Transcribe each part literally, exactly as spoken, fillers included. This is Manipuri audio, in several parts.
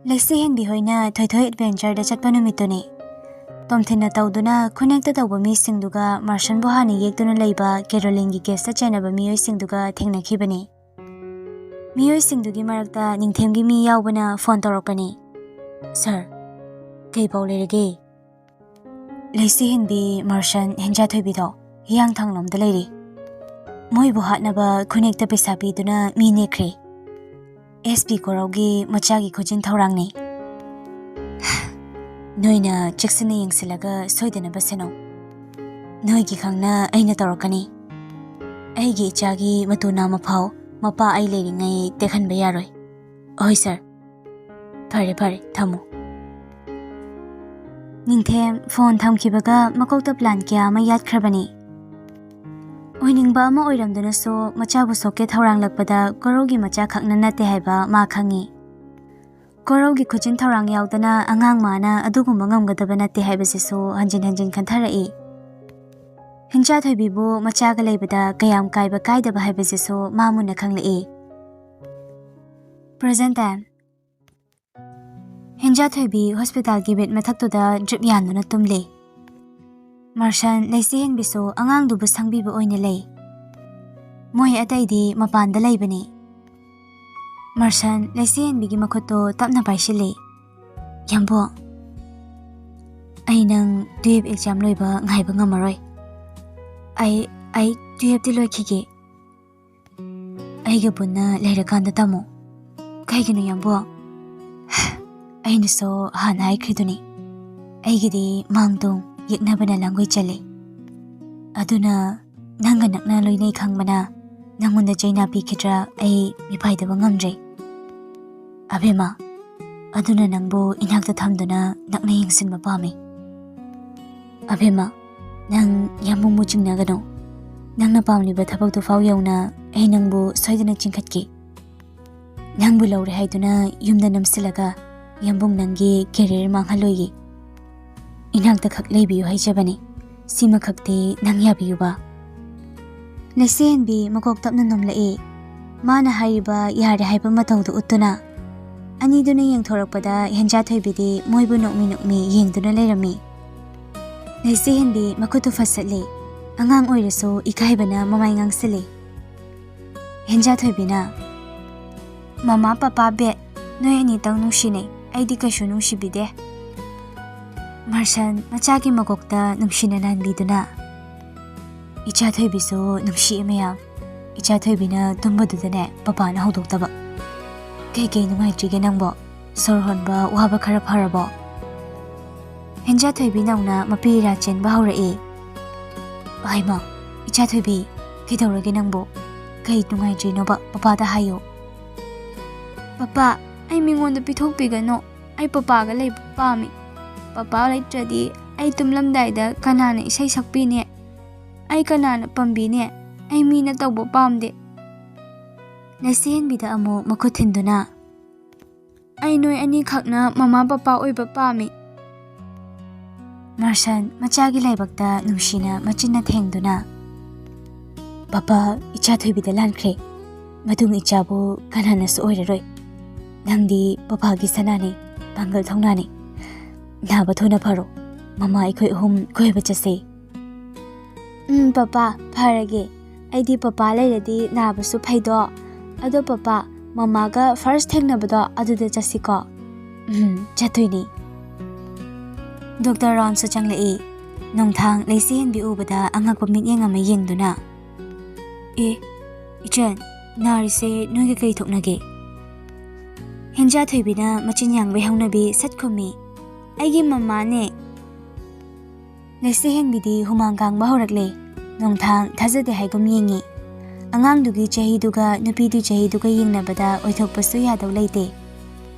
ꯂꯩꯁꯤꯍꯦꯟꯕꯤ ꯍꯣꯏꯅ ꯊꯣꯏꯊꯣꯏ ꯑꯦꯗꯚꯦꯟꯆꯔꯗ ꯆꯠꯄ ꯅꯨꯃꯤꯠꯇꯨꯅꯤ꯫ ꯇꯣꯝꯊꯤꯟꯅ ꯇꯧꯗꯨꯅ ꯈꯨꯅꯦꯛꯇ ꯇꯧꯕ ꯃꯤꯁꯤꯡꯗꯨꯒ ꯃꯥꯔꯁꯟꯕꯨ ꯍꯥꯟꯅ ꯌꯦꯛꯇꯨꯅ ꯂꯩꯕ ꯀꯦꯔꯣꯂꯤꯟꯒꯤ ꯀꯦꯁꯇ ꯆꯦꯟꯅꯕ ꯃꯤꯑꯣꯏꯁꯤꯡꯗꯨꯒ ꯊꯦꯡꯅꯈꯤꯕꯅꯤ꯫ ꯃꯤꯑꯣꯏꯁꯤꯡꯗꯨꯒꯤ ꯃꯔꯛꯇ ꯅꯤꯡꯊꯦꯝꯒꯤ ꯃꯤ ꯌꯥꯎꯕꯅ ꯐꯣꯟ ꯇꯧꯔꯛꯄꯅꯤ꯫ "ꯁꯥꯔ, ꯀꯩ ꯄꯥꯎ ꯂꯩꯔꯒꯦ?" "ꯂꯩꯁꯤꯍꯦꯟꯕꯤ ꯃꯥꯔꯁꯟ ꯍꯦꯟꯖꯥꯊꯣꯏꯕꯤꯗꯣ ꯍꯤꯌꯥꯡꯊꯥꯡꯂꯣꯝꯗ ꯂꯩꯔꯤ꯫ ꯃꯣꯏꯕꯨ ꯍꯥꯠꯅꯕ ꯈꯨꯅꯦꯛꯇ ꯄꯩꯁꯥ ꯄꯤꯗꯨꯅ ꯃꯤ ꯅꯦꯛꯈ꯭ꯔꯦ꯫ ꯑꯦꯁ ꯄꯤ ꯀꯣꯔꯧꯒꯤ ꯃꯆꯥꯒꯤ ꯈꯨꯖꯤꯟ ꯊꯧꯔꯥꯡꯅꯤ꯫ ꯅꯣꯏꯅ ꯆꯦꯛꯁꯤꯟꯅ ꯌꯦꯡꯁꯤꯜꯂꯒ ꯁꯣꯏꯗꯅꯕ ꯁꯦꯟꯅꯧ꯫ ꯅꯣꯏꯒꯤ ꯈꯪꯅ ꯑꯩꯅ ꯇꯧꯔꯛꯀꯅꯤ꯫ ꯑꯩꯒꯤ ꯏꯆꯥꯒꯤ ꯃꯇꯨ ꯅꯥꯝꯃ ꯐꯥꯎ ꯃꯄꯥ ꯑꯩ ꯂꯩꯔꯤꯉꯩ ꯇꯦꯛꯍꯟꯕ ꯌꯥꯔꯣꯏ꯫ ꯍꯣꯏ ꯁꯥꯔ꯫ ꯐꯔꯦ, ꯐꯔꯦ, ꯊꯝꯃꯣ꯫" ꯅꯤꯡꯊꯦꯝ ꯐꯣꯟ ꯊꯝꯈꯤꯕꯒ ꯃꯀꯣꯛꯇ ꯄ꯭ꯂꯥꯟ ꯀꯌꯥ ꯑꯃ ꯌꯥꯠꯈ꯭ꯔꯕꯅꯤ꯫ ꯑꯣꯏꯅꯤꯡꯕ ꯑꯃ ꯑꯣꯏꯔꯝꯗꯨꯅꯁꯨ ꯃꯆꯥꯕꯨ ꯁꯣꯛꯀꯦ ꯊꯧꯔꯥꯡꯂꯛꯄꯗ ꯀꯣꯔꯧꯒꯤ ꯃꯆꯥ ꯈꯛꯅ ꯅꯠꯇꯦ ꯍꯥꯏꯕ ꯃꯥ ꯈꯪꯉꯤ꯫ ꯀꯣꯔꯧꯒꯤ ꯈꯨꯖꯤꯟ ꯊꯧꯔꯥꯡ ꯌꯥꯎꯗꯅ ꯑꯉꯥꯡ ꯃꯥꯅ ꯑꯗꯨꯒꯨꯝꯕ ꯉꯝꯒꯗꯕ ꯅꯠꯇꯦ ꯍꯥꯏꯕꯁꯤꯁꯨ ꯍꯟꯖꯤꯟ ꯍꯟꯖꯤꯟ ꯈꯟꯊꯔꯛꯏ꯫ ꯍꯤꯟꯆꯥꯊꯣꯏꯕꯤꯕꯨ ꯃꯆꯥꯒ ꯂꯩꯕꯗ ꯀꯌꯥꯝ ꯀꯥꯏꯕ ꯀꯥꯏꯗꯕ ꯍꯥꯏꯕꯁꯤꯁꯨ ꯃꯥ ꯃꯨꯟꯅ ꯈꯪꯂꯛꯏ꯫ Present time꯫ ꯍꯤꯟꯆꯥꯊꯣꯏꯕꯤ ꯍꯣꯁꯄꯤꯇꯥꯜꯒꯤ ꯕꯦꯗ ꯃꯊꯛꯇꯨꯗ ꯗ꯭ꯔꯤꯞ ꯌꯥꯟꯗꯨꯅ ꯇꯨꯝꯂꯤ꯫ ꯃꯥꯔꯁꯟ ꯂꯩꯆꯤꯍꯦꯟꯕꯤꯁꯨ ꯑꯉꯥꯡꯗꯨꯕꯨ ꯁꯪꯕꯤꯕ ꯑꯣꯏꯅ ꯂꯩ꯫ ꯃꯣꯏ ꯑꯇꯩꯗꯤ ꯃꯄꯥꯟꯗ ꯂꯩꯕꯅꯤ꯫ ꯃꯥꯔꯁꯟ ꯂꯩꯆꯤꯍꯦꯟꯕꯤꯒꯤ ꯃꯈꯨꯠꯇꯨ ꯇꯞꯅ ꯄꯥꯏꯁꯤꯜꯂꯤ꯫ "ꯌꯥꯝꯕꯨꯡ, ꯑꯩ ꯅꯪ ꯇꯨꯌꯦꯜꯐ ꯑꯦꯛꯖꯥꯝ ꯂꯣꯏꯕ ꯉꯥꯏꯕ ꯉꯝꯃꯔꯣꯏ꯫ ꯑꯩ, ꯑꯩ ꯇꯨꯌꯦꯜꯐꯇꯤ ꯂꯣꯏꯈꯤꯒꯦ꯫ ꯑꯩꯒ ꯄꯨꯟꯅ ꯂꯩꯔꯀꯥꯟꯗ ꯇꯝꯃꯣ꯫" "ꯀꯩꯒꯤꯅꯣ ꯌꯥꯝꯕꯨꯡ?" "ꯑꯩꯅꯁꯨ ꯍꯥꯟꯅ ꯍꯥꯏꯈ꯭ꯔꯤꯗꯨꯅꯤ, ꯑꯩꯒꯤꯗꯤ ꯃꯥꯡ ꯇꯨꯡ ꯌꯦꯛꯅꯕꯅ ꯂꯥꯡꯒꯣꯏ ꯆꯜꯂꯤ꯫ ꯑꯗꯨꯅ ꯅꯪꯒ ꯅꯛꯅ ꯂꯣꯏꯅꯩ ꯈꯪꯕꯅ ꯅꯪꯉꯣꯟꯗ ꯆꯩꯅꯥ ꯄꯤꯈꯤꯗ꯭ꯔꯥ ꯑꯩ ꯃꯤꯄꯥꯏꯗꯕ ꯉꯝꯗ꯭ꯔꯦ꯫ ꯑꯕꯦꯝꯃ, ꯑꯗꯨꯅ ꯅꯪꯕꯨ ꯏꯅꯥꯛꯇ ꯊꯝꯗꯨꯅ ꯅꯛꯅ ꯌꯦꯡꯁꯤꯟꯕ ꯄꯥꯝꯃꯤ꯫ ꯑꯕꯦꯝꯃ, ꯅꯪ ꯌꯥꯝꯕꯨꯡꯕꯨ ꯆꯤꯡꯅꯒꯅꯨ꯫ ꯅꯪꯅ ꯄꯥꯝꯂꯤꯕ ꯊꯕꯛꯇꯨ ꯐꯥꯎ ꯌꯧꯅ ꯑꯩ ꯅꯪꯕꯨ ꯁꯣꯏꯗꯅ ꯆꯤꯡꯈꯠꯀꯦ꯫ ꯅꯪꯕꯨ ꯂꯧꯔꯦ ꯍꯥꯏꯗꯨꯅ ꯌꯨꯝꯗ ꯅꯝꯁꯤꯜꯂꯒ ꯌꯥꯝꯕꯨꯡ ꯅꯪꯒꯤ ꯀꯦꯔꯤꯌꯔ ꯃꯥꯡꯍꯜꯂꯣꯏꯌꯦ꯫ ꯏꯅꯥꯛꯇ ꯈꯛ ꯂꯩꯕꯤꯌꯨ ꯍꯥꯏꯖꯕꯅꯤ꯫ ꯁꯤꯃꯈꯛꯇꯤ ꯅꯪ ꯌꯥꯕꯤꯌꯨꯕ꯫" ꯂꯩꯆꯤꯍꯦꯟꯕꯤ ꯃꯀꯣꯛ ꯇꯞꯅ ꯅꯣꯝꯂꯛꯏ꯫ ꯃꯥꯅ ꯍꯥꯏꯔꯤꯕ ꯌꯥꯔꯦ ꯍꯥꯏꯕ ꯃꯇꯧꯗꯨ ꯎꯠꯇꯨꯅ꯫ ꯑꯅꯤꯗꯨꯅ ꯌꯦꯡꯊꯣꯔꯛꯄꯗ ꯍꯦꯟꯖꯥꯊꯣꯏꯕꯤꯗꯤ ꯃꯣꯏꯕꯨ ꯅꯣꯛꯃꯤ ꯅꯣꯛꯃꯤ ꯌꯦꯡꯗꯨꯅ ꯂꯩꯔꯝꯃꯤ꯫ ꯂꯩꯆꯤꯍꯦꯟꯕꯤ ꯃꯈꯨꯠꯇꯨ ꯐꯠꯁꯠꯂꯤ꯫ ꯑꯉꯥꯡ ꯑꯣꯏꯔꯁꯨ ꯏꯀꯥꯏꯕꯅ ꯃꯃꯥꯏ ꯉꯥꯡꯁꯤꯜꯂꯤ꯫ ꯍꯦꯟꯖꯥꯊꯣꯏꯕꯤꯅ, "ꯃꯃꯥ, ꯄꯄꯥ, ꯕꯦꯠ, ꯅꯣꯏ ꯑꯅꯤꯇꯪ ꯅꯨꯡꯁꯤꯅꯩ, ꯑꯩꯗꯤ ꯀꯩꯁꯨ ꯅꯨꯡꯁꯤꯕꯤꯗꯦ꯫" ꯃꯥꯔꯁꯟ ꯃꯆꯥꯒꯤ ꯃꯀꯣꯛꯇ ꯅꯨꯡꯁꯤꯅ ꯅꯥꯟꯕꯤꯗꯨꯅ, "ꯏꯆꯥꯊꯣꯏꯕꯤꯁꯨ ꯅꯨꯡꯁꯤꯌꯦ ꯃꯌꯥꯝ꯫ ꯏꯆꯥꯊꯣꯏꯕꯤꯅ ꯇꯨꯝꯕꯗꯨꯗꯅꯦ ꯄꯄꯥꯅ ꯍꯧꯗꯣꯛꯇꯕ꯫ ꯀꯩꯀꯩ ꯅꯨꯡꯉꯥꯏꯇ꯭ꯔꯤꯒꯦ ꯅꯪꯕꯣ? ꯁꯣꯔ ꯍꯣꯟꯕ ꯋꯥꯕ ꯈꯔ ꯐꯔꯕꯣ?" ꯍꯦꯟꯖꯥꯊꯣꯏꯕꯤ ꯅꯧꯅ ꯃꯄꯤ ꯏꯔꯥ ꯆꯦꯟꯕ ꯍꯧꯔꯛꯏ꯫ "ꯍꯩꯃꯥ, ꯏꯆꯥꯊꯣꯏꯕꯤ, ꯀꯩꯗꯧꯔꯒꯦ ꯅꯪꯕꯨ? ꯀꯩ ꯅꯨꯡꯉꯥꯏꯇ꯭ꯔꯤꯅꯣꯕ? ꯄꯄꯥꯗ ꯍꯥꯏꯌꯣ꯫" "ꯄꯄꯥ, ꯑꯩ ꯃꯤꯉꯣꯟꯗ ꯄꯤꯊꯣꯛꯄꯤꯒꯅꯨ꯫ ꯑꯩ ꯄꯄꯥꯒ ꯂꯩꯕ ꯄꯥꯝꯃꯤ꯫ ꯄꯄꯥ ꯂꯩꯇ꯭ꯔꯗꯤ ꯑꯩ ꯇꯨꯝꯂꯝꯗꯥꯏꯗ ꯀꯅꯥꯅ ꯏꯁꯩ ꯁꯛꯄꯤꯅꯤ? ꯑꯩ ꯀꯅꯥꯅ ꯄꯥꯝꯕꯤꯅꯤ? ꯑꯩ ꯃꯤꯅ ꯇꯧꯕ ꯄꯥꯝꯗꯦ꯫" ꯂꯩꯆꯤꯍꯦꯟꯕꯤꯗ ꯑꯃꯨꯛ ꯃꯈꯨꯠ ꯊꯤꯟꯗꯨꯅ, "ꯑꯩ ꯅꯣꯏ ꯑꯅꯤꯈꯛꯅ ꯃꯃꯥ ꯄꯄꯥ ꯑꯣꯏꯕ ꯄꯥꯝꯃꯤ꯫" ꯃꯥꯔꯁꯟ ꯃꯆꯥꯒꯤ ꯂꯥꯏꯕꯛꯇ ꯅꯨꯡꯁꯤꯅ ꯃꯆꯤꯟꯅ ꯊꯦꯡꯗꯨꯅ, "ꯄꯄꯥ, ꯏꯆꯥꯊꯣꯏꯕꯤꯗ ꯂꯥꯟꯈ꯭ꯔꯦ꯫ ꯃꯇꯨꯡ ꯏꯆꯥꯕꯨ ꯀꯅꯥꯅꯁꯨ ꯑꯣꯏꯔꯔꯣꯏ꯫ ꯅꯪꯗꯤ ꯄꯄꯥꯒꯤ ꯁꯅꯥꯅꯤ, ꯄꯥꯡꯒꯜ ꯊꯧꯅꯥꯅꯤ꯫ ꯅꯥꯕ ꯊꯨꯅ ꯐꯔꯣ꯫ ꯃꯃꯥ ꯑꯩꯈꯣꯏ ꯑꯍꯨꯝ ꯀꯣꯏꯕ ꯆꯠꯁꯦ꯫" "ꯎꯝ, ꯄꯄꯥ, ꯐꯔꯒꯦ꯫ ꯑꯩꯗꯤ ꯄꯄꯥ ꯂꯩꯔꯗꯤ ꯅꯥꯕꯁꯨ ꯐꯩꯗꯣ꯫ ꯑꯗꯣ ꯄꯄꯥ, ꯃꯃꯥꯒ ꯐꯥꯔꯁ ꯊꯦꯡꯅꯕꯗꯣ ꯑꯗꯨꯗ ꯆꯠꯁꯤꯀꯣ?" "ꯎꯝ, ꯆꯠꯇꯣꯏꯅꯤ꯫" ꯗꯣꯛꯇꯔ ꯔꯣꯟꯁꯨ ꯆꯪꯂꯛꯏ꯫ ꯅꯣꯡꯊꯥꯡ ꯂꯩꯆꯤꯍꯦꯟꯕꯤ ꯎꯕꯗ ꯑꯉꯛꯄ ꯃꯤꯠꯌꯦꯡ ꯑꯃ ꯌꯦꯡꯗꯨꯅ, "ꯑꯦ, ꯏꯆꯟ, ꯅꯥꯔꯤꯁꯦ ꯅꯣꯏꯒ ꯀꯔꯤ ꯊꯣꯛꯅꯒꯦ?" ꯍꯦꯟꯖꯥꯊꯣꯏꯕꯤꯅ ꯃꯆꯤꯟ ꯌꯥꯡꯕꯩ ꯍꯧꯅꯕꯤ ꯁꯠ ꯈꯨꯝꯃꯤ, "ꯑꯩꯒꯤ ꯃꯃꯥꯅꯦ꯫" ꯂꯩꯆꯤꯍꯦꯟꯕꯤꯗꯤ ꯍꯨꯃꯥꯡ ꯀꯥꯡꯕ ꯍꯧꯔꯛꯂꯦ꯫ ꯅꯣꯡꯊꯥꯡ ꯊꯥꯖꯗꯦ ꯍꯥꯏꯒꯨꯝ ꯌꯦꯡꯉꯤ꯫ ꯑꯉꯥꯡꯗꯨꯒꯤ ꯆꯍꯤꯗꯨꯒ ꯅꯨꯄꯤꯗꯨꯒꯤ ꯆꯍꯤꯗꯨꯒ ꯌꯦꯡꯅꯕꯗ ꯑꯣꯏꯊꯣꯛꯄꯁꯨ ꯌꯥꯗꯧ ꯂꯩꯇꯦ꯫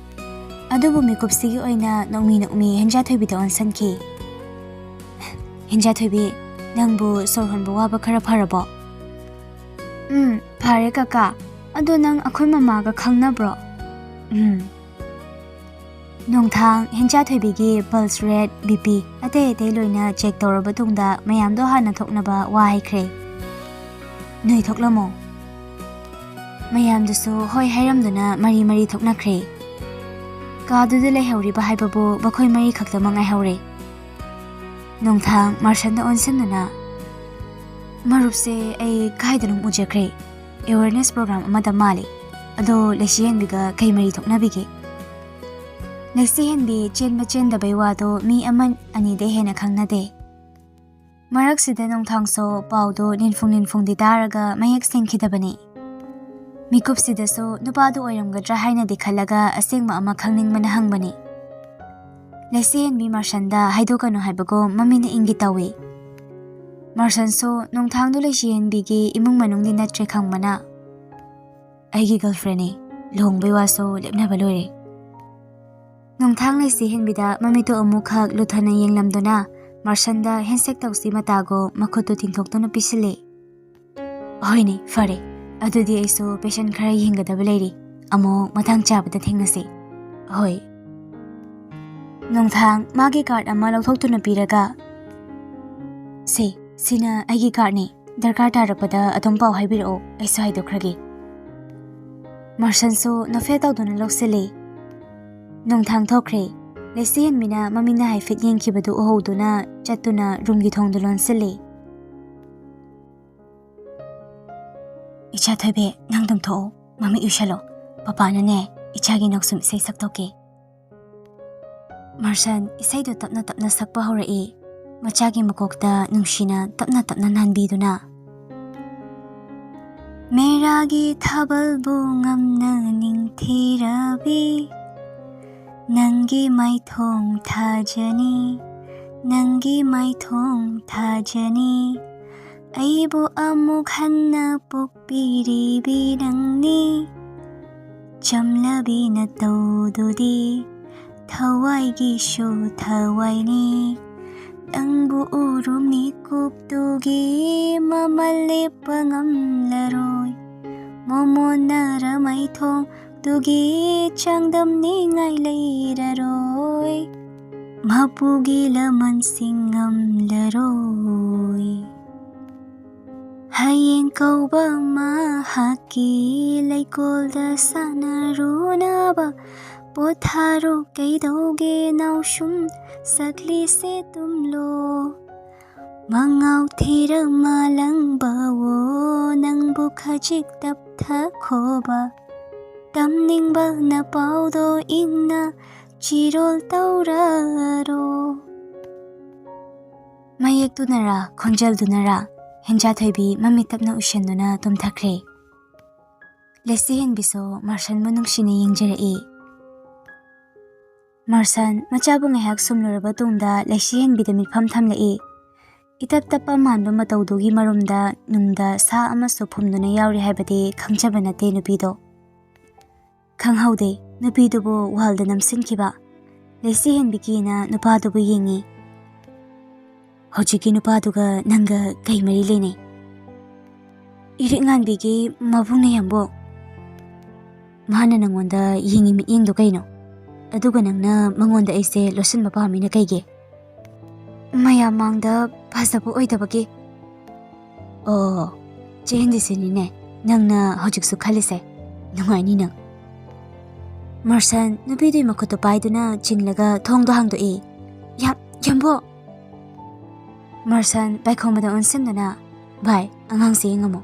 ꯑꯗꯨꯕꯨ ꯃꯤꯀꯨꯞꯁꯤꯒꯤ ꯑꯣꯏꯅ ꯅꯣꯛꯃꯤ ꯅꯣꯛꯃꯤ ꯍꯦꯟꯖꯥꯊꯣꯏꯕꯤꯗ ꯑꯣꯟꯁꯟꯈꯤ꯫ "ꯍꯦꯟꯖꯥꯊꯣꯏꯕꯤ, ꯅꯪꯕꯨ ꯁꯣꯔ ꯍꯣꯟꯕ ꯋꯥꯕ ꯈꯔ ꯐꯔꯕꯣ?" "ꯎꯝ, ꯐꯔꯦ ꯀꯀꯥ꯫ ꯑꯗꯣ ꯅꯪ ꯑꯩꯈꯣꯏ ꯃꯃꯥꯒ ꯈꯪꯅꯕ꯭ꯔꯣ?" "ꯎꯝ꯫" ꯅꯣꯡꯊꯥꯡ ꯍꯦꯟꯖꯥꯊꯣꯏꯕꯤꯒꯤ ꯄꯜꯁ ꯔꯦꯠ, ꯕꯤ ꯄꯤ, ꯑꯇꯩ ꯑꯇꯩ ꯂꯣꯏꯅ ꯆꯦꯛ ꯇꯧꯔꯕ ꯇꯨꯡꯗ ꯃꯌꯥꯝꯗꯣ ꯍꯥꯟꯅ ꯊꯣꯛꯅꯕ ꯋꯥ ꯍꯥꯏꯈ꯭ꯔꯦ꯫ "ꯅꯣꯏ ꯊꯣꯛꯂꯝꯃꯣ꯫" ꯃꯌꯥꯝꯗꯨꯁꯨ ꯍꯣꯏ ꯍꯥꯏꯔꯝꯗꯨꯅ ꯃꯔꯤ ꯃꯔꯤ ꯊꯣꯛꯅꯈ꯭ꯔꯦ꯫ ꯀꯥꯗꯨꯗ ꯂꯩꯍꯧꯔꯤꯕ ꯍꯥꯏꯕꯕꯨ ꯃꯈꯣꯏ ꯃꯔꯤ ꯈꯛꯇꯃꯛ ꯉꯥꯏꯍꯧꯔꯦ꯫ ꯅꯣꯡꯊꯥꯡ ꯃꯥꯔꯁꯟꯗ ꯑꯣꯟꯁꯤꯟꯗꯨꯅ, "ꯃꯔꯨꯞꯁꯦ ꯑꯩ ꯀꯥꯏꯗꯅꯣꯝ ꯎꯖꯈ꯭ꯔꯦ꯫ Awareness program ꯑꯃꯗ ꯃꯥꯜꯂꯤ꯫ ꯑꯗꯣ ꯂꯩꯁꯤꯍꯦꯟꯕꯤꯒ ꯀꯩ ꯃꯔꯤ ꯊꯣꯛꯅꯕꯤꯒꯦ?" ꯂꯩꯁꯤꯍꯦꯟꯕꯤ ꯆꯦꯟꯕ ꯆꯦꯟꯗꯕꯩ ꯋꯥꯗꯣ ꯃꯤ ꯑꯃ ꯑꯅꯤꯗꯩ ꯍꯦꯟꯅ ꯈꯪꯅꯗꯦ꯫ ꯃꯔꯛꯁꯤꯗ ꯅꯣꯡꯊꯥꯡꯁꯨ ꯄꯥꯎꯗꯣ ꯅꯤꯟꯐꯨꯡ ꯅꯤꯟꯐꯨꯡꯗꯤ ꯇꯥꯔꯒ ꯃꯌꯦꯛ ꯁꯦꯡꯈꯤꯗꯕꯅꯤ꯫ ꯃꯤꯀꯨꯞꯁꯤꯗꯁꯨ ꯅꯨꯄꯥꯗꯨ ꯑꯣꯏꯔꯝꯒꯗ꯭ꯔꯥ ꯍꯥꯏꯅꯗꯤ ꯈꯜꯂꯒ ꯑꯁꯦꯡꯕ ꯑꯃ ꯈꯪꯅꯤꯡꯕꯅ ꯍꯪꯕꯅꯤ꯫ ꯂꯩꯁꯤꯍꯦꯟꯕꯤ ꯃꯥꯔꯁꯟꯗ ꯍꯥꯏꯗꯣꯛꯀꯅꯨ ꯍꯥꯏꯕꯒꯨꯝ ꯃꯃꯤꯠꯅ ꯏꯪꯒꯤ ꯇꯧꯏ꯫ ꯃꯥꯔꯁꯟꯁꯨ ꯅꯣꯡꯊꯥꯡꯗꯨ ꯂꯩꯁꯤꯍꯦꯟꯕꯤꯒꯤ ꯏꯃꯨꯡ ꯃꯅꯨꯡꯗꯤ ꯅꯠꯇ꯭ꯔꯦ ꯈꯪꯕꯅ, "ꯑꯩꯒꯤ girlfriendꯅꯤ, ꯂꯨꯍꯣꯡꯕꯩ ꯋꯥꯁꯨ ꯂꯦꯞꯅꯕ ꯂꯣꯏꯔꯦ"꯫ ꯅꯣꯡꯊꯥꯡ ꯂꯩꯁꯤꯍꯦꯟꯕꯤꯗ ꯃꯃꯤꯠꯇꯨ ꯑꯃꯨꯛꯈꯛ ꯂꯨꯊꯅ ꯌꯦꯡꯂꯝꯗꯨꯅ ꯃꯥꯔꯁꯟꯗ handshake ꯇꯧꯁꯤ ꯃꯇꯥꯒꯨꯝ ꯃꯈꯨꯠꯇꯨ ꯇꯤꯡꯊꯣꯛꯇꯨꯅ ꯄꯤꯁꯤꯜꯂꯦ꯫ "ꯍꯣꯏꯅꯦ, ꯐꯔꯦ꯫ ꯑꯗꯨꯗꯤ ꯑꯩꯁꯨ patient ꯈꯔ ꯌꯦꯡꯒꯗꯕ ꯂꯩꯔꯤ꯫ ꯑꯃꯨꯛ ꯃꯇꯥꯡ ꯆꯥꯕꯗ ꯊꯦꯡꯅꯁꯤ"꯫ "ꯍꯣꯏ"꯫ ꯅꯣꯡꯊꯥꯡ ꯃꯥꯒꯤ card ꯑꯃ ꯂꯧꯊꯣꯛꯇꯨꯅ ꯄꯤꯔꯒ, "ꯁꯦ, ꯁꯤꯅ ꯑꯩꯒꯤ cardꯅꯤ꯫ ꯗꯔꯀꯥꯔ ꯇꯥꯔꯛꯄꯗ ꯑꯗꯨꯝ ꯄꯥꯎ ꯍꯥꯏꯕꯤꯔꯛꯑꯣ, ꯑꯩꯁꯨ ꯍꯥꯏꯗꯣꯛꯈ꯭ꯔꯒꯦ"꯫ ꯃꯥꯔꯁꯟꯁꯨ ꯅꯣꯐꯦ ꯇꯧꯗꯨꯅ ꯂꯧꯁꯤꯜꯂꯤ꯫ ꯅꯣꯡꯊꯥꯡ ꯊꯣꯛꯈ꯭ꯔꯦ꯫ ꯂꯩꯁꯤꯍꯦꯟꯕꯤꯅ ꯃꯃꯤꯠꯅ ꯍꯥꯏꯐꯦꯠ ꯌꯦꯡꯈꯤꯕꯗꯨ ꯎꯍꯧꯗꯨꯅ ꯆꯠꯇꯨꯅ roomꯒꯤ ꯊꯣꯡꯗꯨ ꯂꯣꯟꯁꯤꯜꯂꯤ꯫ "ꯏꯆꯥ ꯊꯣꯏꯕꯤ, ꯅꯪ ꯑꯗꯨꯝ ꯊꯣꯛꯑꯣ, ꯃꯃꯤꯠ ꯎꯏꯁꯜꯂꯣ꯫ ꯄꯄꯥꯅꯅꯦ, ꯏꯆꯥꯒꯤ ꯅꯣꯛꯁꯨꯝ ꯏꯁꯩ ꯁꯛꯇꯣꯛꯀꯦ"꯫ ꯃꯥꯔꯁꯟ ꯏꯁꯩꯗꯨ ꯇꯞꯅ ꯇꯞꯅ ꯁꯛꯄ ꯍꯧꯔꯛꯏ, ꯃꯆꯥꯒꯤ ꯃꯀꯣꯛꯇ ꯅꯨꯡꯁꯤꯅ ꯇꯞꯅ ꯇꯞꯅ ꯅꯥꯟꯕꯤꯗꯨꯅ꯫ ꯃꯦꯔꯥꯒꯤ ꯊꯥꯕꯜꯕꯨ ꯉꯝꯅ ꯅꯤꯡꯊꯤꯔꯕꯤ, ꯅꯪꯒꯤ ꯃꯥꯏꯊꯣꯡ ꯊꯥꯖꯅꯤ, ꯅꯪꯒꯤ ꯃꯥꯏꯊꯣꯡ ꯊꯥꯖꯅꯤ꯫ ꯑꯩꯕꯨ ꯑꯃꯨꯛ ꯍꯟꯅ ꯄꯣꯛꯄꯤꯔꯤꯕꯤ ꯅꯪꯅꯤ꯫ ꯆꯝꯂꯕꯤ ꯅꯇꯧꯗꯨꯗꯤ ꯊꯋꯥꯏꯒꯤꯁꯨ ꯊꯋꯥꯏꯅꯤ꯫ ꯅꯪꯕꯨ ꯎꯔꯨ ꯃꯤꯀꯨꯞꯇꯨꯒꯤ ꯃꯃꯜ ꯂꯦꯞꯄ ꯉꯝꯂꯔꯣꯏ꯫ ꯃꯣꯃꯣꯟꯅꯔ ꯃꯥꯏꯊꯣꯡꯗꯨꯒꯤ ꯆꯥꯡꯗꯝꯅꯤꯡꯉꯥꯏ ꯂꯩꯔꯔꯣꯏ꯫ ꯃꯄꯨꯒꯤ ꯂꯃꯟꯁꯤꯡ ꯉꯝꯂꯔꯣꯏ꯫ ꯍꯌꯦꯡ ꯀꯧꯕ ꯃꯍꯥꯛꯀꯤ ꯂꯩꯀꯣꯜꯗ ꯁꯥꯟꯅꯔꯨꯅꯕ ꯄꯣꯊꯥꯔꯣ ꯀꯩꯗꯧꯒꯦ ꯅꯥꯎꯁꯨꯝ, ꯁꯛꯂꯤꯁꯦ ꯇꯨꯝꯂꯣ꯫ ꯃꯉꯥꯎ ꯊꯤꯔ ꯃꯥꯂꯪꯕꯋꯣ, ꯅꯪꯕꯨ ꯈꯖꯤꯛ ꯇꯞꯊꯈꯣꯕ꯫ ꯇꯝꯅꯤꯡꯕ ꯅꯄꯥꯎꯗꯣ ꯏꯪꯅ ꯆꯤꯔꯣꯜ ꯇꯧꯔꯔꯣ꯫ ꯃꯌꯦꯛꯇꯨꯅꯔꯥ, ꯈꯣꯟꯖꯦꯜꯗꯨꯅꯔꯥ, ꯍꯦꯟꯖꯥꯊꯣꯏꯕꯤ ꯃꯃꯤꯠ ꯇꯞꯅ ꯎꯏꯁꯟꯗꯨꯅ ꯇꯨꯝꯊꯈ꯭ꯔꯦ꯫ ꯂꯩꯁꯤꯍꯦꯟꯕꯤꯁꯨ ꯃꯥꯔꯁꯟꯕꯨ ꯅꯨꯡꯁꯤꯅ ꯌꯦꯡꯖꯔꯛꯏ꯫ ꯃꯥꯔꯁꯟ ꯃꯆꯥꯕꯨ ꯉꯥꯏꯍꯥꯛ ꯁꯨꯝꯂꯨꯔꯕ ꯇꯨꯡꯗ ꯂꯩꯁꯤꯍꯦꯟꯕꯤꯗ ꯃꯤꯠꯐꯝ ꯊꯝꯂꯛꯏ꯫ ꯏꯇꯞ ꯇꯞꯄ ꯃꯥꯟꯕ ꯃꯇꯧꯗꯨꯒꯤ ꯃꯔꯨꯝꯗ ꯅꯨꯡꯗ ꯁꯥ ꯑꯃꯁꯨ ꯐꯨꯝꯗꯨꯅ ꯌꯥꯎꯔꯤ ꯍꯥꯏꯕꯗꯤ ꯈꯪꯖꯕ ꯅꯠꯇꯦ ꯅꯨꯄꯤꯗꯣ꯫ ꯈꯪꯍꯧꯗꯦ ꯅꯨꯄꯤꯗꯨꯕꯨ ꯋꯥꯜꯗ ꯅꯝꯁꯤꯟꯈꯤꯕ꯫ ꯂꯩꯁꯤꯍꯦꯟꯕꯤꯒꯤꯅ ꯅꯨꯄꯥꯗꯨꯕꯨ ꯌꯦꯡꯉꯤ꯫ "ꯍꯧꯖꯤꯛꯀꯤ ꯅꯨꯄꯥꯗꯨꯒ ꯅꯪꯒ ꯀꯩ ꯃꯔꯤ ꯂꯩꯅꯩ?" "ꯏꯔꯤꯛ ꯉꯥꯟꯕꯤꯒꯤ ꯃꯕꯨꯡꯅꯦ ꯌꯥꯝꯕꯣ꯫ ꯃꯥꯅ ꯅꯪꯉꯣꯟꯗ ꯌꯦꯡꯉꯤ ꯃꯤꯠꯌꯦꯡꯗꯣ ꯀꯩꯅꯣ? ꯑꯗꯨꯒ ꯅꯪꯅ ꯃꯉꯣꯟꯗ ꯑꯩꯁꯦ ꯂꯣꯠꯁꯤꯟꯕ ꯄꯥꯝꯃꯤꯅ ꯀꯩꯒꯤ?" "ꯃꯌꯥꯝ ꯃꯥꯡꯗ ꯐꯖꯕ ꯑꯣꯏꯗꯕꯒꯤ꯫" "ꯑꯣ, ꯆꯦꯟꯗꯤꯁꯤꯅꯤꯅꯦ ꯅꯪꯅ ꯍꯧꯖꯤꯛꯁꯨ ꯈꯜꯂꯤꯁꯦ꯫ ꯅꯨꯡꯉꯥꯏꯅꯤ ꯅꯪ꯫" ꯃꯥꯔꯁꯟ ꯅꯨꯄꯤꯗꯨꯒꯤ ꯃꯈꯨꯠꯇꯨ ꯄꯥꯏꯗꯨꯅ ꯆꯤꯡꯂꯒ ꯊꯣꯡꯗꯣ ꯍꯥꯡꯗꯣꯛꯏ꯫ "ꯌꯥꯝ, ꯌꯥꯝꯕꯣ!" ꯃꯥꯔꯁꯟ ꯄꯥꯏꯈꯣꯝꯕꯗ ꯑꯣꯟꯁꯤꯟꯗꯨꯅ, "ꯚꯥꯏ, ꯑꯉꯥꯡꯁꯦ ꯌꯦꯡꯉꯝꯃꯣ꯫"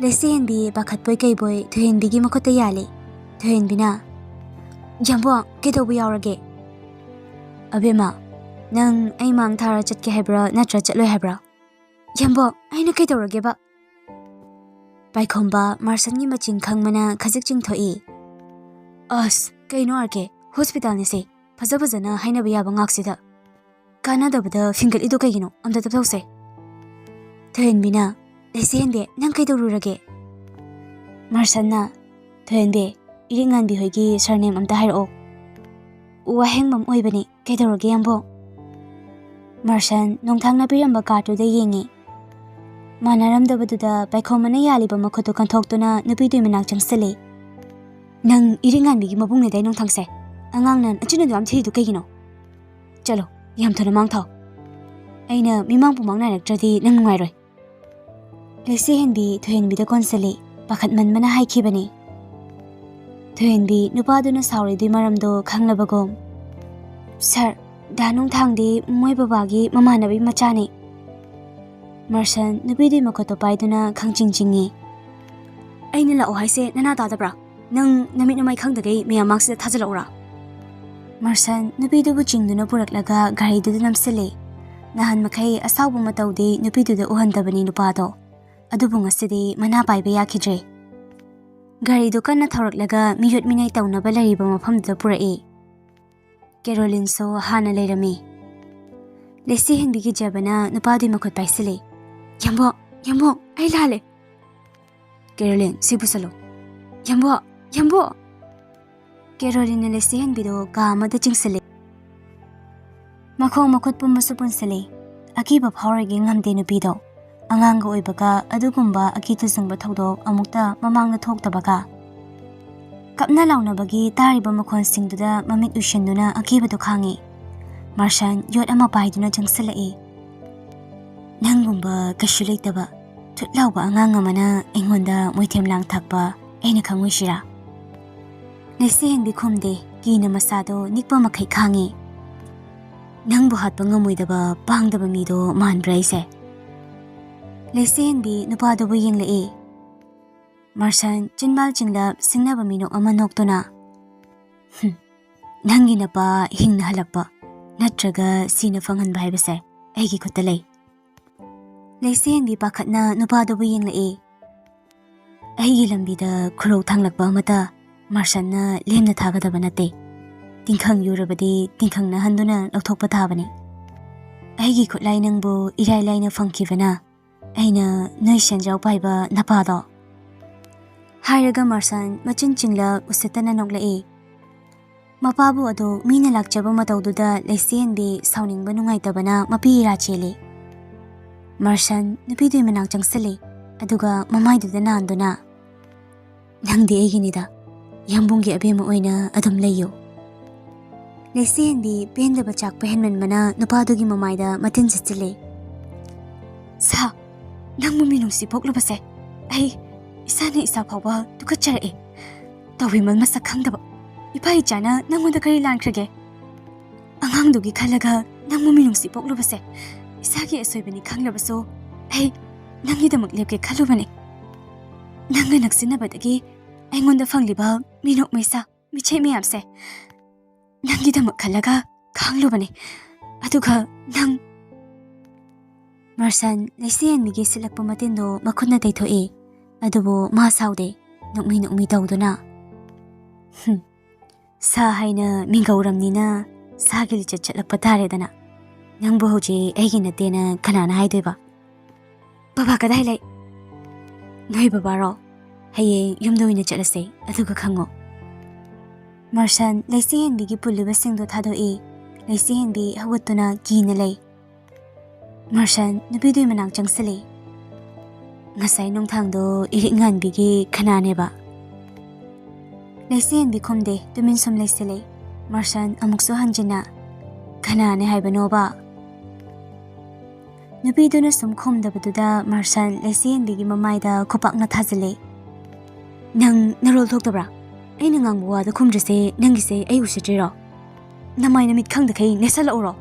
ꯂꯩꯁꯤꯍꯦꯟꯕꯤ ꯄꯥꯈꯠꯄꯣꯏ ꯀꯩꯕꯣꯏ ꯊꯣꯏꯍꯦꯟꯕꯤꯒꯤ ꯃꯈꯨꯠꯇ ꯌꯥꯜꯂꯤ꯫ ꯊꯣꯏꯍꯦꯟꯕꯤꯅ, "ꯌꯥꯝꯕꯣ, ꯀꯩꯗꯧꯕ ꯌꯥꯎꯔꯒꯦ?" "ꯑꯕꯦꯝꯃ, ꯅꯪ ꯑꯩ ꯃꯥꯡ ꯊꯥꯔ ꯆꯠꯀꯦ ꯍꯥꯏꯕ꯭ꯔꯥ ꯅꯠꯇ꯭ꯔ ꯆꯠꯂꯣꯏ ꯍꯥꯏꯕ꯭ꯔꯥ?" "ꯌꯥꯝꯕꯣ, ꯑꯩꯅ ꯀꯩꯗꯧꯔꯒꯦꯕ?" ꯄꯥꯏꯈꯣꯝꯕ ꯃꯥꯔꯁꯟꯒꯤ ꯃꯆꯤꯡ ꯈꯪꯕꯅ ꯈꯖꯤꯛ ꯆꯤꯡꯊꯣꯛꯏ꯫ "ꯑꯁ, ꯀꯩꯅꯣ ꯑꯥꯔ ꯀꯦ? ꯍꯣꯁꯄꯤꯇꯥꯜꯅꯤꯁꯦ꯫ ꯐꯖ ꯐꯖꯅ ꯍꯥꯏꯅꯕ ꯌꯥꯕ ꯉꯥꯛꯁꯤꯗ꯫ ꯀꯥꯟꯅꯗꯕꯗ ꯐꯤꯡꯒꯠꯂꯤꯗꯣ ꯀꯩꯒꯤꯅꯣ? ꯑꯝꯇ ꯇꯞꯊꯧꯁꯦ꯫" ꯊꯣꯏꯍꯦꯟꯕꯤꯅ, "ꯂꯩꯁꯤꯍꯦꯟꯕꯤ, ꯅꯪ ꯀꯩꯗꯧꯔꯨꯔꯒꯦ?" ꯃꯥꯔꯁꯟꯅ, "ꯊꯣꯏꯍꯦꯟꯕꯤ, ꯏꯔꯤꯛ ꯉꯥꯟꯕꯤ ꯍꯣꯏꯒꯤ ꯁꯔꯅꯦꯝ ꯑꯝꯇ ꯍꯥꯏꯔꯛꯑꯣ꯫" "ꯋꯥꯍꯦꯡꯕꯝ ꯑꯣꯏꯕꯅꯤ꯫ ꯀꯩꯗꯧꯔꯒꯦ ꯌꯥꯝꯕꯣ?" ꯃꯥꯔꯁꯟ ꯅꯣꯡꯊꯥꯡꯅ ꯄꯤꯔꯝꯕ ꯀꯥꯔꯠꯇꯨꯗ ꯌꯦꯡꯉꯤ꯫ ꯃꯥꯟꯅꯔꯝꯗꯕꯗꯨꯗ ꯄꯥꯏꯈꯣꯝꯕꯅ ꯌꯥꯜꯂꯤꯕ ꯃꯈꯨꯠꯇꯨ ꯀꯟꯊꯣꯛꯇꯨꯅ ꯅꯨꯄꯤꯗꯨꯒꯤ ꯃꯅꯥꯛ ꯆꯪꯁꯤꯜꯂꯤ꯫ "ꯅꯪ ꯏꯔꯤꯛ ꯉꯥꯟꯕꯤꯒꯤ ꯃꯕꯨꯡꯅꯦꯗꯥꯏ ꯅꯣꯡꯊꯥꯡꯁꯦ? ꯑꯉꯥꯡꯅ ꯅꯆꯤꯟ ꯑꯗꯨ ꯌꯥꯝ ꯊꯤꯔꯤꯗꯨ ꯀꯩꯒꯤꯅꯣ? ꯆꯠꯂꯣ, ꯌꯥꯝ ꯊꯨꯅ ꯃꯥꯡ ꯊꯥꯎ꯫ ꯑꯩꯅ ꯃꯤꯃꯥꯡ ꯄꯨꯃꯥꯡ ꯅꯥꯏꯔꯛꯇ꯭ꯔꯗꯤ ꯅꯪ ꯅꯨꯡꯉꯥꯏꯔꯣꯏ꯫" ꯂꯩꯁꯤꯍꯦꯟꯕꯤ ꯊꯣꯏꯍꯦꯟꯕꯤꯗ ꯀꯣꯟꯁꯤꯜꯂꯤ꯫ ꯄꯥꯈꯠꯃꯟꯕꯅ ꯍꯥꯏꯈꯤꯕꯅꯤ꯫ ꯊꯣꯏꯍꯟꯕꯤ ꯅꯨꯄꯥꯗꯨꯅ ꯁꯥꯎꯔꯤꯗꯨꯒꯤ ꯃꯔꯝꯗꯣ ꯈꯪꯂꯕꯒꯨꯝ, "ꯁꯥꯔ, ꯗꯥ ꯅꯣꯡꯊꯥꯡꯗꯤ ꯃꯣꯏ ꯕꯕꯥꯒꯤ ꯃꯃꯥꯟꯅꯕꯤ ꯃꯆꯥꯅꯤ꯫" ꯃꯔꯁꯟ ꯅꯨꯄꯤꯗꯨꯒꯤ ꯃꯈꯨꯠꯇꯣ ꯄꯥꯏꯗꯨꯅ ꯈꯪꯆꯤꯡ ꯆꯤꯡꯉꯤ꯫ "ꯑꯩꯅ ꯂꯥꯛꯑꯣ ꯍꯥꯏꯁꯦ ꯅꯅꯥ ꯇꯥꯗꯕ꯭ꯔꯥ? ꯅꯪ ꯅꯃꯤꯠ ꯅꯃꯥꯏ ꯈꯪꯗꯒꯩ ꯃꯌꯥꯝ ꯃꯥꯡꯁꯤꯗ ꯊꯥꯖꯤꯜꯂꯛꯎꯔꯥ?" ꯃꯔꯁꯟ ꯅꯨꯄꯤꯗꯨꯕꯨ ꯆꯤꯡꯗꯨꯅ ꯄꯨꯔꯛꯂꯒ ꯒꯥꯔꯤꯗꯨꯗ ꯅꯝꯁꯤꯜꯂꯦ꯫ ꯅꯍꯥꯟ ꯃꯈꯩ ꯑꯁꯥꯎꯕ ꯃꯇꯧꯗꯤ ꯅꯨꯄꯤꯗꯨꯗ ꯎꯍꯟꯗꯕꯅꯤ ꯅꯨꯄꯥꯗꯣ, ꯑꯗꯨꯕꯨ ꯉꯁꯤꯗꯤ ꯃꯅꯥ ꯄꯥꯏꯕ ꯌꯥꯈꯤꯗ꯭ꯔꯦ꯫ ꯒꯥꯔꯤꯗꯨ ꯀꯟꯅ ꯊꯧꯔꯛꯂꯒ ꯃꯤꯑꯣꯠ ꯃꯤꯅꯩ ꯇꯧꯅꯕ ꯂꯩꯔꯤꯕ ꯃꯐꯝꯗꯨꯗ ꯄꯨꯔꯛꯏ꯫ ꯀꯦꯔꯣꯂꯤꯟꯁꯨ ꯍꯥꯟꯅ ꯂꯩꯔꯝꯃꯤ꯫ ꯂꯩꯁꯤ ꯍꯦꯟꯕꯤꯒꯤ ꯖꯦꯕꯅ ꯅꯨꯄꯥꯗꯨꯒꯤ ꯃꯈꯨꯠ ꯄꯥꯏꯁꯤꯜꯂꯤ꯫ "ꯌꯥꯝꯕꯣꯛ, ꯌꯥꯝꯕꯣꯛ, ꯑꯩ ꯂꯥꯜꯂꯦ꯫" "ꯀꯦꯔꯣꯂꯤꯟ, ꯁꯤ ꯄꯨꯁꯜꯂꯨ꯫" "ꯌꯥꯝꯕꯣꯛ, ꯌꯥꯝꯕꯣꯛ!" ꯀꯦꯔꯣꯂꯤꯟꯅ ꯂꯩꯁꯤ ꯍꯦꯟꯕꯤꯗꯨ ꯀꯥ ꯑꯃꯗ ꯆꯤꯡꯁꯤꯜꯂꯤ꯫ ꯃꯈꯣꯡ ꯃꯈꯨꯠ ꯄꯨꯝꯕꯁꯨ ꯄꯨꯟꯁꯤꯜꯂꯤ꯫ ꯑꯀꯤꯕ ꯐꯥꯎꯔꯒꯦ ꯉꯝꯗꯦ ꯅꯨꯄꯤꯗꯣ꯫ ꯑꯉꯥꯡꯒ ꯑꯣꯏꯕꯒ ꯑꯗꯨꯒꯨꯝꯕ ꯑꯀꯤ ꯇꯨꯖꯨꯡꯕ ꯊꯧꯗꯣꯛ ꯑꯃꯨꯛꯇ ꯃꯃꯥꯡꯗ ꯊꯣꯛꯇꯕꯒ꯫ ꯀꯞꯅ ꯂꯥꯎꯅꯕꯒꯤ ꯇꯥꯔꯤꯕ ꯃꯈꯣꯟꯁꯤꯡꯗꯨꯗ ꯃꯃꯤꯠ ꯎꯏꯁꯤꯟꯗꯨꯅ ꯑꯀꯤꯕꯗꯨ ꯈꯥꯡꯉꯤ꯫ ꯃꯥꯔꯁꯟ ꯌꯣꯠ ꯑꯃ ꯄꯥꯏꯗꯨꯅ ꯆꯪꯁꯤꯜꯂꯛꯏ꯫ "ꯅꯪꯒꯨꯝꯕ ꯀꯩꯁꯨ ꯂꯩꯇꯕ ꯊꯨꯠ ꯂꯥꯎꯕ ꯑꯉꯥꯡ ꯑꯃꯅ ꯑꯩꯉꯣꯟꯗ ꯃꯣꯏꯊꯦꯝ ꯂꯥꯡ ꯊꯥꯛꯄ ꯑꯩꯅ ꯈꯪꯉꯣꯏꯁꯤꯔꯥ?" ꯂꯩꯁꯤ ꯍꯦꯟꯕꯤ ꯈꯨꯝꯗꯦ, ꯀꯤꯅ ꯃꯁꯥꯗꯣ ꯅꯤꯛꯄ ꯃꯈꯩ ꯈꯥꯡꯉꯤ꯫ "ꯅꯪꯕꯨ ꯍꯥꯠꯄ ꯉꯝꯃꯣꯏꯗꯕ ꯄꯥꯡꯗꯕ ꯃꯤꯗꯣ ꯃꯥꯟꯕ꯭ꯔꯥ ꯑꯩꯁꯦ?" ꯂꯩꯁꯤ ꯍꯦꯟꯕꯤ ꯅꯨꯄꯥꯗꯨꯕꯨ ꯌꯦꯡꯂꯛꯏ꯫ ꯃꯥꯔꯁꯟ ꯆꯤꯟꯕꯥꯜ ꯆꯤꯡꯂꯞ ꯁꯤꯡꯅꯕ ꯃꯤꯅꯣꯛ ꯑꯃ ꯅꯣꯛꯇꯨꯅ, "ꯍꯨꯝ, ꯅꯪꯒꯤ ꯅꯄꯥ ꯍꯤꯡꯅ ꯍꯜꯂꯛꯄ ꯅꯠꯇ꯭ꯔꯒ ꯁꯤꯅ ꯐꯪꯍꯟꯕ ꯍꯥꯏꯕꯁꯦ ꯑꯩꯒꯤ ꯈꯨꯠꯇ ꯂꯩ꯫" ꯂꯩꯁꯤ ꯍꯦꯟꯕꯤ ꯄꯥꯈꯠꯅ ꯅꯨꯄꯥꯗꯨꯕꯨ ꯌꯦꯡꯂꯛꯏ꯫ "ꯑꯩꯒꯤ ꯂꯝꯕꯤꯗ ꯈꯨꯔꯧ ꯊꯥꯡꯂꯛꯄ ꯑꯃꯠꯇ ꯃꯥꯔꯁꯟꯅ ꯂꯦꯝꯅ ꯊꯥꯒꯗꯕ ꯅꯠꯇꯦ꯫ ꯇꯤꯡꯈꯪ ꯌꯨꯔꯕꯗꯤ ꯇꯤꯡꯈꯪꯅ ꯍꯟꯗꯨꯅ ꯂꯧꯊꯣꯛꯄ ꯇꯥꯕꯅꯤ꯫ ꯑꯩꯒꯤ ꯈꯨꯠꯂꯥꯏ ꯅꯪꯕꯨ ꯏꯔꯥꯏ ꯂꯥꯏꯅ ꯐꯪꯈꯤꯕꯅ ꯑꯩꯅ ꯅꯣꯏ ꯁꯦꯟꯖꯥꯎ ꯄꯥꯏꯕ ꯅꯄꯥꯗꯣ꯫" ꯍꯥꯏꯔꯒ ꯃꯥꯔꯁꯟ ꯃꯆꯤꯟ ꯆꯤꯡꯂ ꯎꯁꯤꯠꯇꯅ ꯅꯣꯛꯂꯛꯏ꯫ ꯃꯄꯥꯕꯨ ꯑꯗꯨ ꯃꯤꯅ ꯂꯥꯛꯆꯕ ꯃꯇꯧꯗꯨꯗ ꯂꯩꯁꯤ ꯍꯦꯟꯕꯤ ꯁꯥꯎꯅꯤꯡꯕ ꯅꯨꯡꯉꯥꯏꯇꯕꯅ ꯃꯄꯤ ꯏꯔꯥ ꯆꯦꯜꯂꯤ꯫ ꯃꯥꯔꯁꯟ ꯅꯨꯄꯤꯗꯨꯒꯤ ꯃꯅꯥꯛ ꯆꯪꯁꯤꯜꯂꯤ, ꯑꯗꯨꯒ ꯃꯃꯥꯏꯗꯨꯗ ꯅꯥꯟꯗꯨꯅ, "ꯅꯪꯗꯤ ꯑꯩꯒꯤꯅꯤꯗ, ꯌꯥꯝꯕꯨꯡꯒꯤ ꯑꯕꯦꯝꯃ ꯑꯣꯏꯅ ꯑꯗꯨꯝ ꯂꯩꯌꯨ꯫" ꯂꯩꯁꯤ ꯍꯦꯟꯕꯤ ꯄꯦꯟꯗꯕ ꯆꯥꯛꯄ ꯍꯦꯟꯃꯟꯕꯅ ꯅꯨꯄꯥꯗꯨꯒꯤ ꯃꯃꯥꯏꯗ ꯃꯇꯤꯟ ꯆꯤꯠꯆꯤꯜꯂꯤ꯫ "ꯁꯥ, ꯅꯪꯕꯨ ꯃꯤꯅꯨꯡꯁꯤ ꯄꯣꯛꯂꯨꯕꯁꯦ ꯑꯩ ꯏꯁꯥꯅ ꯏꯁꯥ ꯐꯥꯎꯕ ꯇꯨꯀꯠꯆꯔꯛꯏ꯫ ꯇꯧꯍꯤꯃꯜ ꯃꯁꯛ ꯈꯪꯗꯕ꯫ ꯏꯄꯥ ꯏꯆꯥꯅ ꯅꯪꯉꯣꯟꯗ ꯀꯔꯤ ꯂꯥꯟꯈ꯭ꯔꯒꯦ? ꯑꯉꯥꯡꯗꯨꯒꯤ ꯈꯜꯂꯒ ꯅꯪꯕꯨ ꯃꯤꯅꯨꯡꯁꯤ ꯄꯣꯛꯂꯨꯕꯁꯦ ꯏꯁꯥꯒꯤ ꯑꯁꯣꯏꯕꯅꯤ ꯈꯪꯂꯕꯁꯨ, ꯑꯩ ꯅꯪꯒꯤꯗꯃꯛ ꯂꯦꯞꯀꯦ ꯈꯜꯂꯨꯕꯅꯤ꯫ ꯅꯪꯒ ꯅꯛꯁꯤꯟꯅꯕꯗꯒꯤ ꯑꯩꯉꯣꯟꯗ ꯐꯪꯂꯤꯕ ꯃꯤꯅꯣꯛ ꯃꯩꯁꯥ, ꯃꯤꯠꯁꯦ ꯃꯌꯥꯝꯁꯦ ꯅꯪꯒꯤꯗꯃꯛ ꯈꯜꯂꯒ ꯈꯥꯡꯂꯨꯕꯅꯤ꯫ ꯑꯗꯨꯒ ꯅꯪ꯫ ꯃꯔꯁꯟ ꯂꯩꯆꯤꯍꯟꯕꯤꯒꯤ ꯁꯤꯠꯂꯛꯄ ꯃꯇꯤꯟꯗꯣ ꯃꯈꯨꯠꯅ ꯇꯩꯊꯣꯛꯏ꯫ ꯑꯗꯨꯕꯨ ꯃꯥ ꯁꯥꯎꯗꯦ, ꯅꯣꯛꯃꯤ ꯅꯣꯛꯃꯤ ꯇꯧꯗꯨꯅ꯫ "ꯍꯨꯝ, ꯁꯥ ꯍꯥꯏꯅ ꯃꯤꯡꯒꯧꯔꯝꯅꯤꯅ ꯁꯥꯒꯤ ꯂꯤꯆꯠ ꯆꯠꯂꯛꯄ ꯇꯥꯔꯦꯗꯅ꯫ ꯅꯪꯕꯨ ꯍꯧꯖꯤꯛ ꯑꯩꯒꯤ ꯅꯠꯇꯦꯅ ꯀꯅꯥꯅ ꯍꯥꯏꯗꯣꯏꯕ?" "ꯕꯕꯥ ꯀꯗꯥꯏ ꯂꯩ?" "ꯅꯣꯏ ꯕꯕꯥꯔꯣ? ꯍꯌꯦꯡ ꯌꯨꯝꯗ ꯑꯣꯏꯅ ꯆꯠꯂꯁꯦ, ꯑꯗꯨꯒ ꯈꯪꯉꯣ꯫" ꯃꯔꯁꯟ ꯂꯩꯆꯤꯍꯟꯕꯤꯒꯤ ꯄꯨꯜꯂꯤꯕꯁꯤꯡꯗꯣ ꯊꯥꯗꯣꯛꯏ꯫ ꯂꯩꯆꯤꯍꯟꯕꯤ ꯍꯧꯒꯠꯇꯨꯅ ꯀꯤꯅ ꯂꯩ꯫ ꯃꯔꯁꯟ ꯅꯨꯄꯤꯗꯨꯒꯤ ꯃꯅꯥꯛ ꯆꯪꯁꯤꯜꯂꯤ꯫ "ꯉꯁꯥꯏ ꯅꯨꯡꯊꯥꯡꯗꯣ ꯏꯔꯤꯛ ꯉꯥꯟꯕꯤꯒꯤ ꯈꯅꯥꯅꯦꯕ?" ꯂꯩꯆꯤꯍꯟꯕꯤ ꯈꯨꯝꯗꯦ, ꯇꯨꯃꯤꯟ ꯁꯨꯝ ꯂꯩꯁꯤꯜꯂꯤ꯫ ꯃꯔꯁꯟ ꯑꯃꯨꯛꯁꯨ ꯍꯟꯖꯤꯟꯅ, "ꯀꯅꯥꯅꯦ ꯍꯥꯏꯕꯅꯣꯕ?" ꯅꯨꯄꯤꯗꯨꯅ ꯁꯨꯝ ꯈꯨꯝꯗꯕꯗꯨꯗ ꯃꯔꯁꯟ ꯂꯩꯆꯤꯍꯟꯕꯤꯒꯤ ꯃꯃꯥꯏꯗ ꯈꯨꯄꯥꯛꯅ ꯊꯥꯖꯤꯜꯂꯤ꯫ "ꯅꯪ ꯅꯔꯣꯜ ꯊꯣꯛꯇꯕ꯭ꯔꯥ? ꯑꯩꯅ ꯉꯥꯡꯕ ꯋꯥꯗ ꯈꯨꯝꯗ꯭ꯔꯤꯁꯦ ꯅꯪꯒꯤꯁꯦ ꯑꯩ ꯎꯁꯤꯠꯇ꯭ꯔꯤꯔꯣ? ꯅꯃꯥꯏ ꯅꯃꯤꯠ ꯈꯪꯗꯈꯩ ꯅꯦꯠꯁꯜꯂꯛꯎꯔꯣ?"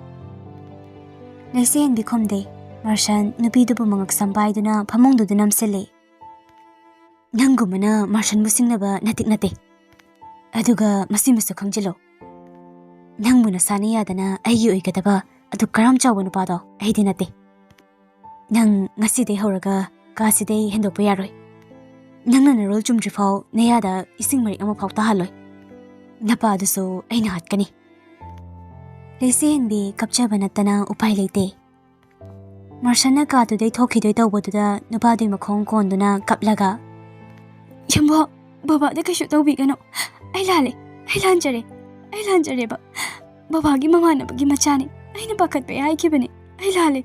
ꯂꯩꯆꯤꯍꯟꯕꯤ ꯈꯨꯝꯗꯦ꯫ ꯃꯔꯁꯟ ꯅꯨꯄꯤꯗꯨꯕꯨ ꯃꯉꯛ ꯁꯝ ꯄꯥꯏꯗꯨꯅ ꯐꯃꯨꯡꯗꯨꯗ ꯅꯝꯁꯤꯜꯂꯤ꯫ "ꯅꯪꯒꯨꯝꯕꯅ ꯃꯔꯁꯟꯕꯨ ꯁꯤꯡꯅꯕ ꯅꯇꯤꯛ ꯅꯠꯇꯦ꯫ ꯑꯗꯨꯒ ꯃꯁꯤꯃꯁꯨ ꯈꯪꯖꯤꯜꯂꯣ, ꯅꯪꯕꯨ ꯅꯁꯥꯅ ꯌꯥꯗꯅ ꯑꯩꯒꯤ ꯑꯣꯏꯒꯗꯕ ꯑꯗꯨ ꯀꯔꯝ ꯆꯥꯎꯕ ꯅꯨꯄꯥꯗꯣ ꯑꯩꯗꯤ ꯅꯠꯇꯦ꯫ ꯅꯪ ꯉꯁꯤꯗꯩ ꯍꯧꯔꯒ ꯀꯥꯁꯤꯗꯩ ꯍꯦꯟꯗꯣꯛꯄ ꯌꯥꯔꯣꯏ꯫ ꯅꯪꯅ ꯅꯔꯣꯜ ꯆꯨꯝꯗ꯭ꯔꯤꯐꯥꯎ ꯅꯌꯥꯗ ꯏꯁꯤꯡ ꯃꯔꯤꯛ ꯑꯃꯐꯥꯎ ꯇꯥꯍꯜꯂꯣꯏ꯫ ꯅꯄꯥꯗꯨꯁꯨ ꯑꯩꯅ ꯍꯥꯠꯀꯅꯤ꯫" ꯂꯩꯆꯤꯍꯟꯕꯤ ꯀꯞꯆꯕ ꯅꯠꯇꯅ ꯎꯄꯥꯏ ꯂꯩꯇꯦ꯫ ꯃꯔꯁꯟꯅ ꯀꯥꯗꯨꯗꯩ ꯊꯣꯛꯈꯤꯗꯣꯏ ꯇꯧꯕꯗꯨꯗ ꯅꯨꯄꯥꯗꯨꯒꯤ ꯃꯈꯣꯡ ꯀꯣꯟꯗꯨꯅ ꯀꯞꯂꯒ, "ꯌꯥꯝꯕꯣ, ꯕꯕꯥꯗ ꯀꯩꯁꯨ ꯇꯧꯕꯤꯒꯅꯨ꯫ ꯑꯩ ꯂꯥꯜꯂꯦ, ꯑꯩ ꯂꯥꯟꯖꯔꯦ, ꯑꯩ ꯂꯥꯟꯖꯔꯦꯕ꯫ ꯕꯕꯥꯒꯤ ꯃꯃꯥꯟꯅꯕꯒꯤ ꯃꯆꯥꯅꯤ꯫ ꯑꯩꯅ ꯄꯥꯈꯠꯄꯩ ꯍꯥꯏꯈꯤꯕꯅꯤ꯫ ꯑꯩ ꯂꯥꯜꯂꯦ꯫"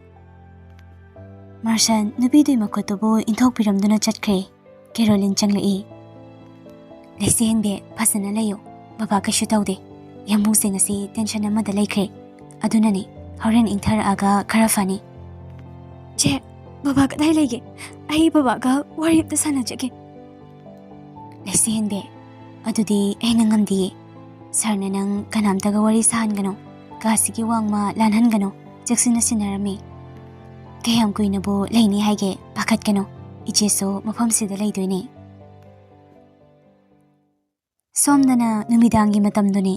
ꯃꯔꯁꯟ ꯅꯨꯄꯤꯗꯨꯒꯤ ꯃꯈꯨꯠꯇꯨꯕꯨ ꯏꯟꯊꯣꯛꯄꯤꯔꯝꯗꯨꯅ ꯆꯠꯈ꯭ꯔꯦ꯫ ꯀꯦꯔꯣꯂꯤꯟ ꯆꯪꯂꯛꯏ꯫ "ꯂꯩꯆꯤꯍꯟꯕꯤ, ꯐꯖꯅ ꯂꯩꯌꯨ꯫ ꯕꯕꯥ ꯀꯩꯁꯨ ꯇꯧꯗꯦ꯫ ꯌꯥꯝꯕꯨꯡꯁꯦ ꯉꯁꯤ ꯇꯦꯟꯁꯟ ꯑꯃꯗ ꯂꯩꯈ꯭ꯔꯦ꯫ ꯑꯗꯨꯅꯅꯤ, ꯍꯣꯔꯦꯟ ꯏꯪꯊꯔꯛꯑꯒ ꯈꯔ ꯐꯅꯤ꯫" "ꯆꯦ, ꯕꯕꯥ ꯀꯗꯥꯏ ꯂꯩꯒꯦ? ꯑꯩ ꯕꯕꯥꯒ ꯋꯥꯔꯤ ꯑꯝꯇ ꯁꯥꯟꯅꯖꯒꯦ꯫" "ꯂꯩꯆꯤꯍꯟꯕꯤ, ꯑꯗꯨꯗꯤ ꯑꯩꯅ ꯉꯝꯗꯤꯌꯦ꯫ ꯁꯥꯔꯅ ꯅꯪ ꯀꯅꯥꯝꯇꯒ ꯋꯥꯔꯤ ꯁꯥꯍꯟꯒꯅꯨ, ꯀꯥꯁꯤꯒꯤ ꯋꯥꯡꯃ ꯂꯥꯟꯍꯟꯒꯅꯨ, ꯆꯦꯛꯁꯤꯟꯅ ꯁꯤꯟꯅꯔꯝꯃꯤ꯫ ꯀꯌꯥꯝ ꯀꯨꯏꯅꯕꯨ ꯂꯩꯅꯤ ꯍꯥꯏꯒꯦ? ꯄꯥꯈꯠꯀꯅꯨ, ꯏꯆꯦꯁꯨ ꯃꯐꯝꯁꯤꯗ ꯂꯩꯗꯣꯏꯅꯦ꯫ ꯁꯣꯝꯗꯅ ꯅꯨꯃꯤꯗꯥꯡꯒꯤ ꯃꯇꯝꯗꯨꯅꯤ꯫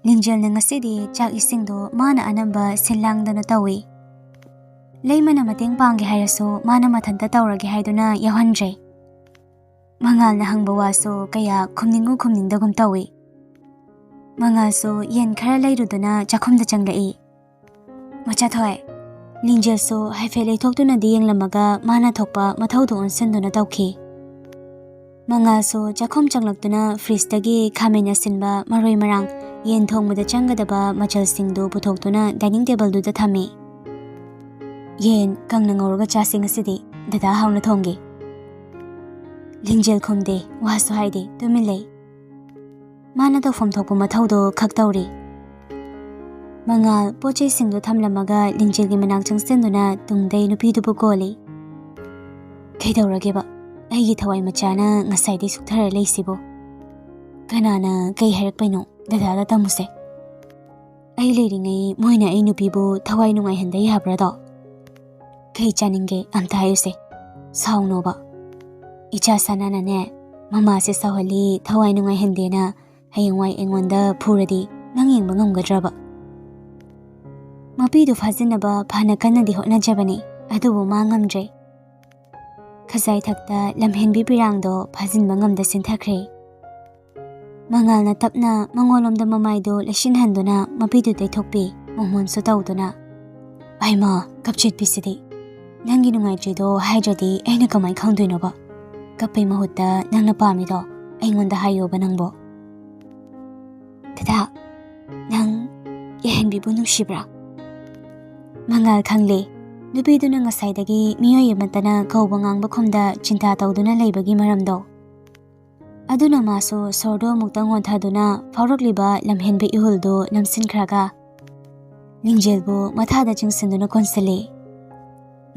ꯂꯤꯡꯖꯦꯜꯅ ꯉꯁꯤꯗꯤ ꯆꯥꯛ ꯏꯁꯤꯡꯗꯣ ꯃꯥꯅ ꯑꯅꯝꯕ ꯁꯤꯜ ꯂꯥꯡꯗꯅ ꯇꯧꯏ꯫ ꯂꯩꯃꯅ ꯃꯇꯦꯡ ꯄꯥꯡꯒꯦ ꯍꯥꯏꯔꯁꯨ ꯃꯥꯅ ꯃꯊꯟꯇ ꯇꯧꯔꯒꯦ ꯍꯥꯏꯗꯨꯅ ꯌꯥꯎꯍꯟꯗ꯭ꯔꯦ꯫ ꯃꯉꯥꯜꯅ ꯍꯪꯕ ꯋꯥꯁꯨ ꯀꯌꯥ ꯈꯨꯝꯅꯤꯡꯒꯨꯝ ꯈꯨꯝꯅꯤꯡꯗꯒꯨꯝ ꯇꯧꯏ꯫ ꯃꯉꯥꯜꯁꯨ ꯌꯦꯟ ꯈꯔ ꯂꯩꯔꯨꯗꯨꯅ ꯆꯥꯛꯈꯨꯝꯗ ꯆꯪꯂꯛꯏ꯫ ꯃꯆꯥ ꯊꯣꯏ, ꯂꯤꯡꯖꯦꯜꯁꯨ ꯍꯥꯏꯐꯦꯠ ꯂꯩꯊꯣꯛꯇꯨꯅꯗꯤ ꯌꯦꯡꯂꯝꯃꯒ ꯃꯥꯅ ꯊꯣꯛꯄ ꯃꯊꯧꯗꯨ ꯑꯣꯟꯁꯤꯟꯗꯨꯅ ꯇꯧꯈꯤ꯫ ꯃꯉꯥꯜꯁꯨ ꯆꯥꯛꯈꯨꯝ ꯆꯪꯂꯛꯇꯨꯅ ꯐ꯭ꯔꯤꯖꯇꯒꯤ ꯈꯥꯃꯦꯟ ꯑꯁꯤꯟꯕ, ꯃꯔꯣꯏ ꯃꯔꯥꯡ, ꯌꯦꯟ ꯊꯣꯡꯕꯗ ꯆꯪꯒꯗꯕ ꯃꯆꯜꯁꯤꯡꯗꯨ ꯄꯨꯊꯣꯛꯇꯨꯅ ꯗꯥꯏꯅꯤꯡ ꯇꯦꯕꯜꯗꯨꯗ ꯊꯝꯃꯤ꯫ "ꯌꯦꯟ ꯀꯪꯅ ꯉꯧꯔꯒ ꯆꯥꯁꯤ ꯉꯁꯤꯗꯤ, ꯗꯗꯥ ꯍꯥꯎꯅ ꯊꯣꯡꯒꯦ꯫" ꯂꯤꯡꯖꯦꯜ ꯈꯨꯝꯗꯦ, ꯋꯥꯁꯨ ꯍꯥꯏꯗꯦ, ꯇꯨꯃꯤꯟ ꯂꯩ꯫ ꯃꯥꯅ ꯇꯧꯐꯝ ꯊꯣꯛꯄ ꯃꯊꯧꯗꯣ ꯈꯛ ꯇꯧꯔꯤ꯫ ꯃꯉꯥꯜ ꯄꯣꯠ ꯆꯩꯁꯤꯡꯗꯨ ꯊꯝꯂꯝꯃꯒ ꯂꯤꯡꯖꯦꯜꯒꯤ ꯃꯅꯥꯛ ꯆꯪꯁꯤꯟꯗꯨꯅ ꯇꯨꯡꯗꯩ ꯅꯨꯄꯤꯗꯨꯕꯨ ꯀꯣꯜꯂꯤ꯫ "ꯀꯩꯗꯧꯔꯒꯦꯕ? ꯑꯩꯒꯤ ꯊꯋꯥꯏ ꯃꯆꯥꯅ ꯉꯁꯥꯏꯗꯩ ꯁꯨꯛꯊꯔ ꯂꯩꯁꯤꯕꯣ? ꯀꯅꯥꯅ ꯀꯩ ꯍꯥꯏꯔꯛꯄꯩꯅꯣ? ꯗꯗꯥꯗ ꯇꯝꯃꯨꯁꯦ꯫ ꯑꯩ ꯂꯩꯔꯤꯉꯩ ꯃꯣꯏꯅ ꯑꯩ ꯅꯨꯄꯤꯕꯨ ꯊꯋꯥꯏ ꯅꯨꯡꯉꯥꯏꯍꯟꯗ ꯌꯥꯕ꯭ꯔꯥꯗꯣ? ꯀꯩ ꯆꯥꯅꯤꯡꯒꯦ ꯑꯝꯇ ꯍꯥꯏꯌꯨꯁꯦ꯫ ꯁꯥꯎꯅꯣꯕ꯫ ꯏꯆꯥ ꯁꯅꯥꯅꯅꯦ, ꯃꯃꯥꯁꯦ ꯁꯥꯎꯍꯜꯂꯤ, ꯊꯋꯥꯏ ꯅꯨꯡꯉꯥꯏꯍꯟꯗꯦꯅ ꯍꯌꯦꯡꯋꯥꯏ ꯑꯩꯉꯣꯟꯗ ꯐꯨꯔꯗꯤ ꯅꯪ ꯌꯦꯡꯕ ꯉꯝꯒꯗ꯭ꯔꯕ?" ꯃꯄꯤꯗꯨ ꯐꯥꯖꯤꯟꯅꯕ ꯐꯅ ꯀꯟꯅꯗꯤ ꯍꯣꯠꯅꯖꯕꯅꯤ, ꯑꯗꯨꯕꯨ ꯃꯥ ꯉꯝꯗ꯭ꯔꯦ꯫ ꯈꯖꯥꯏ ꯊꯛꯇ ꯂꯝꯍꯦꯟꯕꯤ ꯄꯤꯔꯥꯡꯗꯣ ꯐꯥꯖꯤꯟꯕ ꯉꯝꯗ ꯆꯦꯟꯊꯈ꯭ꯔꯦ꯫ ꯃꯉꯥꯜꯅ ꯇꯞꯅ ꯃꯉꯣꯟꯂꯣꯝꯗ ꯃꯃꯥꯏꯗꯨ ꯂꯩꯁꯤꯟꯍꯟꯗꯨꯅ ꯃꯄꯤꯗꯨ ꯇꯩꯊꯣꯛꯄꯤ, ꯃꯣꯃꯣꯟꯁꯨ ꯇꯧꯗꯨꯅ꯫ "ꯑꯩꯃ, ꯀꯞꯆꯦꯠꯄꯤꯁꯤꯗꯤ! ꯅꯪꯒꯤ ꯅꯨꯡꯉꯥꯏꯇ꯭ꯔꯤꯗꯣ ꯍꯥꯏꯗ꯭ꯔꯗꯤ ꯑꯩꯅ ꯀꯃꯥꯏ ꯈꯪꯗꯣꯏꯅꯣꯕ? ꯀꯞꯄꯩ ꯃꯍꯨꯠꯇ ꯅꯪꯅ ꯄꯥꯝꯃꯤꯗꯣ ꯑꯩꯉꯣꯟꯗ ꯍꯥꯏꯌꯣꯕ ꯅꯪꯕꯣ꯫" "ꯗꯗꯥ, ꯅꯪ ꯌꯥꯏꯍꯟꯕꯤꯕꯨ ꯅꯨꯡꯁꯤꯕ꯭ꯔꯥ?" ꯃꯉꯥꯜ ꯈꯪꯂꯦ꯫ ꯅꯨꯄꯤꯗꯨꯅ ꯉꯁꯥꯏꯗꯒꯤ ꯃꯤꯑꯣꯏ ꯑꯃꯠꯇꯅ ꯀꯧꯕ ꯉꯥꯡꯕ ꯈꯨꯝꯗ ꯆꯤꯟꯇꯥ ꯇꯧꯗꯨꯅ ꯂꯩꯕꯒꯤ ꯃꯔꯝꯗꯣ꯫ ꯑꯗꯨꯅ ꯃꯥꯁꯨ ꯁꯣꯔꯗꯨ ꯑꯃꯨꯛꯇꯪ ꯍꯣꯟꯊꯗꯨꯅ ꯐꯥꯎꯔꯛꯂꯤꯕ ꯂꯝꯍꯦꯟꯕ ꯏꯍꯨꯜꯗꯨ ꯅꯝꯁꯤꯟꯈ꯭ꯔꯒ, ꯂꯤꯡꯖꯦꯜꯕꯨ ꯃꯊꯥꯗ ꯆꯤꯡꯁꯤꯟꯗꯨꯅ ꯀꯣꯟꯁꯤꯜꯂꯤ꯫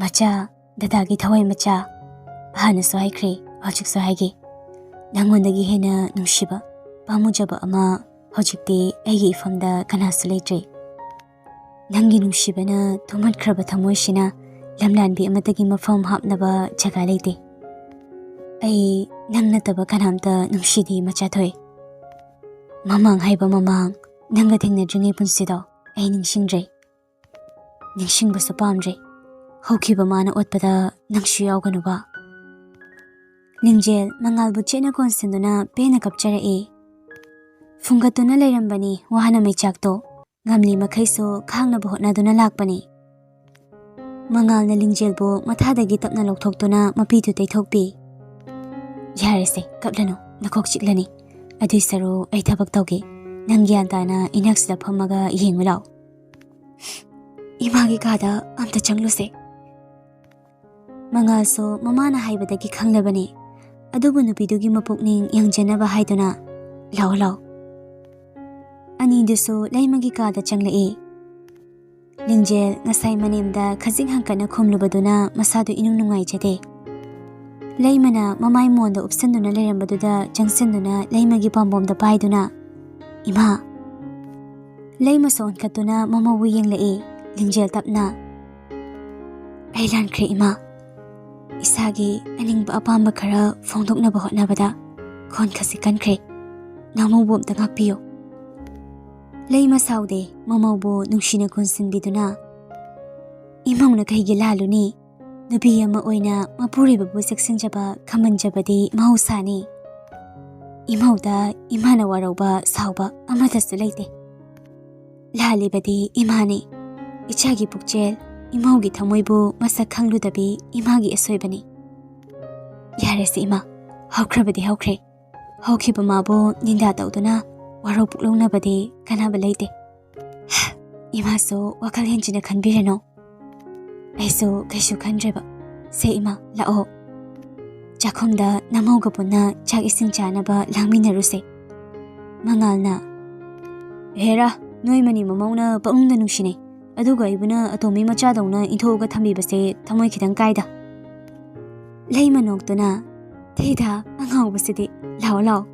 "ꯃꯆꯥ, ꯗꯗꯥꯒꯤ ꯊꯋꯥꯏ ꯃꯆꯥ, ꯍꯥꯟꯅꯁꯨ ꯍꯥꯏꯈ꯭ꯔꯦ, ꯍꯧꯖꯤꯛꯁꯨ ꯍꯥꯏꯒꯦ, ꯅꯪꯉꯣꯟꯗꯒꯤ ꯍꯦꯟꯅ ꯅꯨꯡꯁꯤꯕ ꯄꯥꯝꯃꯨꯖꯕ ꯑꯃ ꯍꯧꯖꯤꯛꯇꯤ ꯑꯩꯒꯤ ꯏꯐꯝꯗ ꯀꯅꯥꯁꯨ ꯂꯩꯇ꯭ꯔꯦ꯫ ꯅꯪꯒꯤ ꯅꯨꯡꯁꯤꯕꯅ ꯊꯨꯝꯍꯠꯈ꯭ꯔꯕ ꯊꯃꯣꯏꯁꯤꯅ ꯂꯝꯂꯥꯟꯕꯤ ꯑꯃꯠꯇꯒꯤ ꯃꯐꯝ ꯍꯥꯞꯅꯕ ꯖꯒꯥ ꯂꯩꯇꯦ꯫ ꯑꯩ ꯅꯪ ꯅꯠꯇꯕ ꯀꯅꯥꯝꯇ ꯅꯨꯡꯁꯤꯗꯦ ꯃꯆꯥꯊꯣꯏ꯫ ꯃꯃꯥꯡ ꯍꯥꯏꯕ ꯃꯃꯥꯡ ꯅꯪꯒ ꯊꯦꯡꯅꯗ꯭ꯔꯤꯉꯩ ꯄꯨꯟꯁꯤꯗꯣ ꯑꯩ ꯅꯤꯡꯁꯤꯡꯗ꯭ꯔꯦ꯫ ꯅꯤꯡꯁꯤꯡꯕꯁꯨ ꯄꯥꯝꯗ꯭ꯔꯦ꯫ ꯍꯧꯈꯤꯕ ꯃꯥꯅ ꯑꯣꯠꯄꯗ ꯅꯪꯁꯨ ꯌꯥꯎꯒꯅꯨꯕ꯫ ꯂꯤꯡꯖꯦꯜ ꯃꯉꯥꯜꯕꯨ ꯆꯦꯠꯅ ꯀꯣꯟꯁꯤꯟꯗꯨꯅ ꯄꯦꯟꯅ ꯀꯞꯆꯔꯛꯏ꯫ ꯐꯨꯡꯒꯠꯇꯨꯅ ꯂꯩꯔꯝꯕꯅꯤ ꯋꯥꯍꯅ ꯃꯩꯆꯥꯛꯇꯣ꯫ ꯉꯝꯂꯤ ꯃꯈꯩꯁꯨ ꯈꯥꯡꯅꯕ ꯍꯣꯠꯅꯗꯨꯅ ꯂꯥꯛꯄꯅꯤ꯫ ꯃꯉꯥꯜꯅ ꯂꯤꯡꯖꯦꯜꯕꯨ ꯃꯊꯥꯗꯒꯤ ꯇꯞꯅ ꯂꯧꯊꯣꯛꯇꯨꯅ ꯃꯄꯤꯗꯨ ꯇꯩꯊꯣꯛꯄꯤ꯫ "ꯌꯥꯔꯦꯁꯦ, ꯀꯞꯂꯅꯨ, ꯅꯀꯣꯛ ꯆꯤꯛꯂꯅꯤ꯫ ꯑꯗꯨꯏ ꯁꯔꯨ ꯑꯩ ꯊꯕꯛ ꯇꯧꯒꯦ꯫ ꯅꯪ ꯒ꯭ꯌꯥꯟ ꯇꯥꯅ ꯏꯅꯥꯛꯁꯤꯗ ꯐꯝꯃꯒ ꯌꯦꯡꯉꯨ ꯂꯥꯎ꯫ ꯏꯃꯥꯒꯤ ꯀꯥꯗ ꯑꯝꯇ ꯆꯪꯂꯨꯁꯦ꯫" ꯃꯉꯥꯜꯁꯨ ꯃꯃꯥꯅ ꯍꯥꯏꯕꯗꯒꯤ ꯈꯪꯂꯕꯅꯤ꯫ ꯑꯗꯨꯕꯨ ꯅꯨꯄꯤꯗꯨꯒꯤ ꯃꯄꯨꯛꯅꯤꯡ ꯌꯥꯡꯖꯅꯕ ꯍꯥꯏꯗꯨꯅ, "ꯂꯥꯛꯑꯣ, ꯂꯥꯛꯑꯣ꯫" ꯑꯅꯤꯗꯨꯁꯨ ꯂꯩꯃꯒꯤ ꯀꯥꯗ ꯆꯪꯂꯛꯏ꯫ ꯂꯤꯡꯖꯦꯜ ꯉꯁꯥꯏ ꯃꯅꯦꯝꯗ ꯈꯖꯤꯛ ꯍꯪꯀꯠꯅ ꯈꯨꯝꯂꯨꯕꯗꯨꯅ ꯃꯁꯥꯗꯨ ꯏꯅꯨꯡ ꯅꯨꯡꯉꯥꯏꯖꯗꯦ꯫ ꯂꯩꯃꯅ ꯃꯃꯥꯏ ꯃꯣꯟꯗ ꯎꯞꯁꯟꯗꯨꯅ ꯂꯩꯔꯝꯕꯗꯨꯗ ꯆꯪꯁꯤꯟꯗꯨꯅ ꯂꯩꯃꯒꯤ ꯄꯥꯝꯕꯣꯝꯗ ꯄꯥꯏꯗꯨꯅ, "ꯏꯃꯥ!" ꯂꯩꯃꯁꯨ ꯑꯣꯟꯈꯠꯇꯨꯅ ꯃꯃꯧꯕꯨ ꯌꯦꯡꯂꯛꯏ꯫ ꯂꯤꯡꯖꯦꯜ ꯇꯞꯅ, "ꯑꯩ ꯂꯥꯟꯈ꯭ꯔꯦ, ꯏꯃꯥ꯫ ꯏꯁꯥꯒꯤ ꯑꯅꯤꯡꯕ ꯑꯄꯥꯝꯕ ꯈꯔ ꯐꯣꯡꯗꯣꯛꯅꯕ ꯍꯣꯠꯅꯕꯗ ꯈꯣꯟ ꯈꯖꯤꯛ ꯀꯟꯈ꯭ꯔꯦ꯫ ꯅꯃꯧꯕꯨ ꯑꯝꯇ ꯉꯥꯛꯄꯤꯌꯨ꯫" ꯂꯩꯃ ꯁꯥꯎꯗꯦ, ꯃꯃꯧꯕꯨ ꯅꯨꯡꯁꯤꯅ ꯀꯣꯟꯁꯤꯟꯕꯤꯗꯨꯅ, "ꯏꯃꯧꯅ ꯀꯩꯒꯤ ꯂꯥꯜꯂꯨꯅꯤ? ꯅꯨꯄꯤ ꯑꯃ ꯑꯣꯏꯅ ꯃꯄꯨꯔꯣꯏꯕꯕꯨ ꯆꯦꯛꯁꯤꯟꯖꯕ, ꯈꯝꯕꯟꯖꯕꯗꯤ ꯃꯍꯧꯁꯥꯅꯤ꯫ ꯏꯃꯧꯗ ꯏꯃꯥꯅ ꯋꯥꯔꯧꯕ, ꯁꯥꯎꯕ ꯑꯃꯠꯇꯁꯨ ꯂꯩꯇꯦ꯫ ꯂꯥꯜꯂꯤꯕꯗꯤ ꯏꯃꯥꯅꯤ꯫ ꯏꯆꯥꯒꯤ ꯄꯨꯛꯆꯦꯜ, ꯏꯃꯧꯒꯤ ꯊꯃꯣꯏꯕꯨ ꯃꯁꯛ ꯈꯪꯂꯨꯗꯕꯤ ꯏꯃꯥꯒꯤ ꯑꯁꯣꯏꯕꯅꯤ꯫ ꯌꯥꯔꯦꯁꯦ ꯏꯃꯥ, ꯍꯧꯈ꯭ꯔꯕꯗꯤ ꯍꯧꯈ꯭ꯔꯦ꯫ ꯍꯧꯈꯤꯕ ꯃꯥꯕꯨ ꯅꯤꯟꯗꯥ ꯇꯧꯗꯨꯅ ꯋꯥꯔꯧ ꯄꯨꯛꯂꯧꯅꯕꯗꯤ ꯀꯥꯟꯅꯕ ꯂꯩꯇꯦ꯫ ꯏꯃꯥꯁꯨ ꯋꯥꯈꯜ ꯍꯦꯟꯖꯤꯟꯅ ꯈꯟꯕꯤꯔꯅꯨ꯫ ꯑꯩꯁꯨ ꯀꯩꯁꯨ ꯈꯟꯗ꯭ꯔꯦꯕ꯫ ꯁꯦ ꯏꯃꯥ, ꯂꯥꯛꯑꯣ꯫ ꯆꯥꯛꯈꯨꯝꯗ ꯅꯃꯧꯒ ꯄꯨꯟꯅ ꯆꯥꯛ ꯏꯁꯤꯡ ꯆꯥꯅꯕ ꯂꯥꯡꯃꯤꯟꯅꯔꯨꯁꯦ꯫" ꯃꯉꯥꯜꯅ, "ꯍꯦꯔꯥ, ꯅꯣꯏ ꯃꯅꯤ ꯃꯃꯧꯅ ꯄꯛꯅꯨꯡꯗ ꯅꯨꯡꯁꯤꯅꯩ꯫ ꯑꯗꯨꯒ ꯑꯩꯕꯨꯅ ꯑꯇꯣꯝꯕꯤ ꯃꯆꯥꯗꯧꯅ ꯏꯟꯊꯣꯛꯑꯒ ꯊꯝꯕꯤꯕꯁꯦ ꯊꯃꯣꯏ ꯈꯤꯇꯪ ꯀꯥꯏꯗ꯫" ꯂꯩꯃ ꯅꯣꯛꯇꯨꯅ, "ꯊꯤꯗ ꯑꯉꯥꯎꯕꯁꯤꯗꯤ, ꯂꯥꯛꯑꯣ, ꯂꯥꯛꯑꯣ꯫"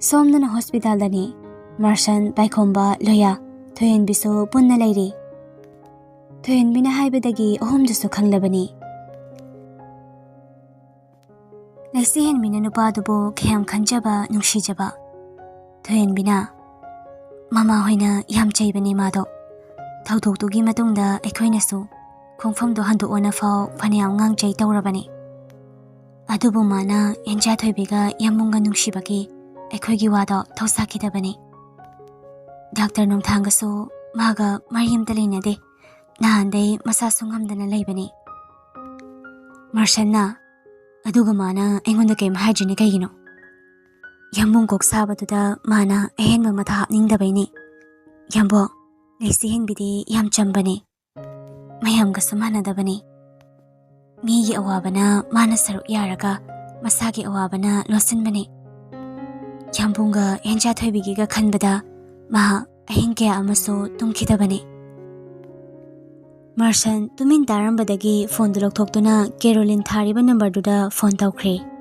ꯁꯣꯝꯗꯅ ꯍꯣꯁꯄꯤꯇꯥꯜꯗꯅꯤ꯫ ꯃꯥꯔꯁꯟ, ꯄꯥꯏꯈꯣꯝꯕ, ꯂꯣꯌꯥ, ꯊꯣꯏꯍꯟꯕꯤꯁꯨ ꯄꯨꯟꯅ ꯂꯩꯔꯤ꯫ ꯊꯣꯏꯍꯟꯕꯤꯅ ꯍꯥꯏꯕꯗꯒꯤ ꯑꯍꯨꯝꯗꯨꯁꯨ ꯈꯪꯂꯕꯅꯤ꯫ ꯂꯩꯁꯤꯍꯦꯟꯕꯤꯅ ꯅꯨꯄꯥꯗꯨꯕꯨ ꯀꯌꯥꯝ ꯈꯟꯖꯕ, ꯅꯨꯡꯁꯤꯖꯕ꯫ ꯊꯣꯏꯍꯟꯕꯤꯅ, "ꯃꯃꯥ ꯍꯣꯏꯅ ꯌꯥꯝ ꯆꯩꯕꯅꯦ ꯃꯥꯗꯣ꯫ ꯊꯧꯗꯣꯛꯇꯨꯒꯤ ꯃꯇꯨꯡꯗ ꯑꯩꯈꯣꯏꯅꯁꯨ ꯈꯣꯡꯐꯝꯗꯣ ꯍꯟꯗꯣꯛꯑꯣꯅ ꯐꯥꯎ ꯐꯅꯌꯥꯝ ꯉꯥꯡꯖꯩ ꯇꯧꯔꯕꯅꯤ꯫ ꯑꯗꯨꯕꯨ ꯃꯥꯅ ꯍꯦꯟꯖꯥ ꯊꯣꯏꯕꯤꯒ ꯌꯥꯝꯕꯨꯡꯒ ꯅꯨꯡꯁꯤꯕꯒꯤ ꯑꯩꯈꯣꯏꯒꯤ ꯋꯥꯗꯣ ꯊꯧꯁꯥꯈꯤꯗꯕꯅꯤ꯫ ꯗꯥꯛꯇꯔ ꯅꯣꯡꯊꯥꯡꯒꯁꯨ ꯃꯥꯒ ꯃꯔꯤ ꯑꯝꯇ ꯂꯩꯅꯗꯦ꯫ ꯅꯍꯥꯟꯗꯩ ꯃꯁꯥꯁꯨ ꯉꯝꯗꯅ ꯂꯩꯕꯅꯤ꯫" ꯃꯥꯔꯁꯟꯅ, "ꯑꯗꯨꯒ ꯃꯥꯅ ꯑꯩꯉꯣꯟꯗ ꯀꯩꯝ ꯍꯥꯏꯗ꯭ꯔꯤꯅꯦ ꯀꯩꯒꯤꯅꯣ?" ꯌꯥꯝꯕꯨꯡ ꯀꯣꯛ ꯁꯥꯕꯗꯨꯗ ꯃꯥꯅ ꯑꯍꯦꯟꯕ ꯃꯊꯥ ꯍꯥꯞꯅꯤꯡꯗꯕꯩꯅꯤ꯫ "ꯌꯥꯝꯕꯣ, ꯂꯩꯁꯤꯍꯦꯟꯕꯤꯗꯤ ꯌꯥꯝ ꯆꯝꯕꯅꯤ꯫ ꯃꯌꯥꯝꯒꯁꯨ ꯃꯥꯟꯅꯗꯕꯅꯤ꯫ ꯃꯤꯒꯤ ꯑꯋꯥꯕꯅ ꯃꯥꯅ ꯁꯔꯨꯛ ꯌꯥꯔꯒ ꯃꯁꯥꯒꯤ ꯑꯋꯥꯕꯅ ꯂꯣꯠꯁꯤꯟꯕꯅꯤ꯫ ꯌꯥꯝꯕꯨꯡꯒ ꯍꯦꯟꯖꯥ ꯊꯣꯏꯕꯤꯒꯤꯒ ꯈꯟꯕꯗ ꯃꯍꯥꯛ ꯑꯍꯤꯡ ꯀꯌꯥ ꯑꯃꯁꯨ ꯇꯨꯝꯈꯤꯗꯕꯅꯤ꯫" ꯃꯥꯔꯁꯟ ꯇꯨꯃꯤꯟ ꯇꯥꯔꯝꯕꯗꯒꯤ ꯐꯣꯟꯗꯨ ꯂꯧꯊꯣꯛꯇꯨꯅ ꯀꯦꯔꯣꯂꯤꯟ ꯊꯥꯔꯤꯕ ꯅꯝꯕꯔꯗꯨꯗ ꯐꯣꯟ ꯇꯧꯈ꯭ꯔꯦ꯫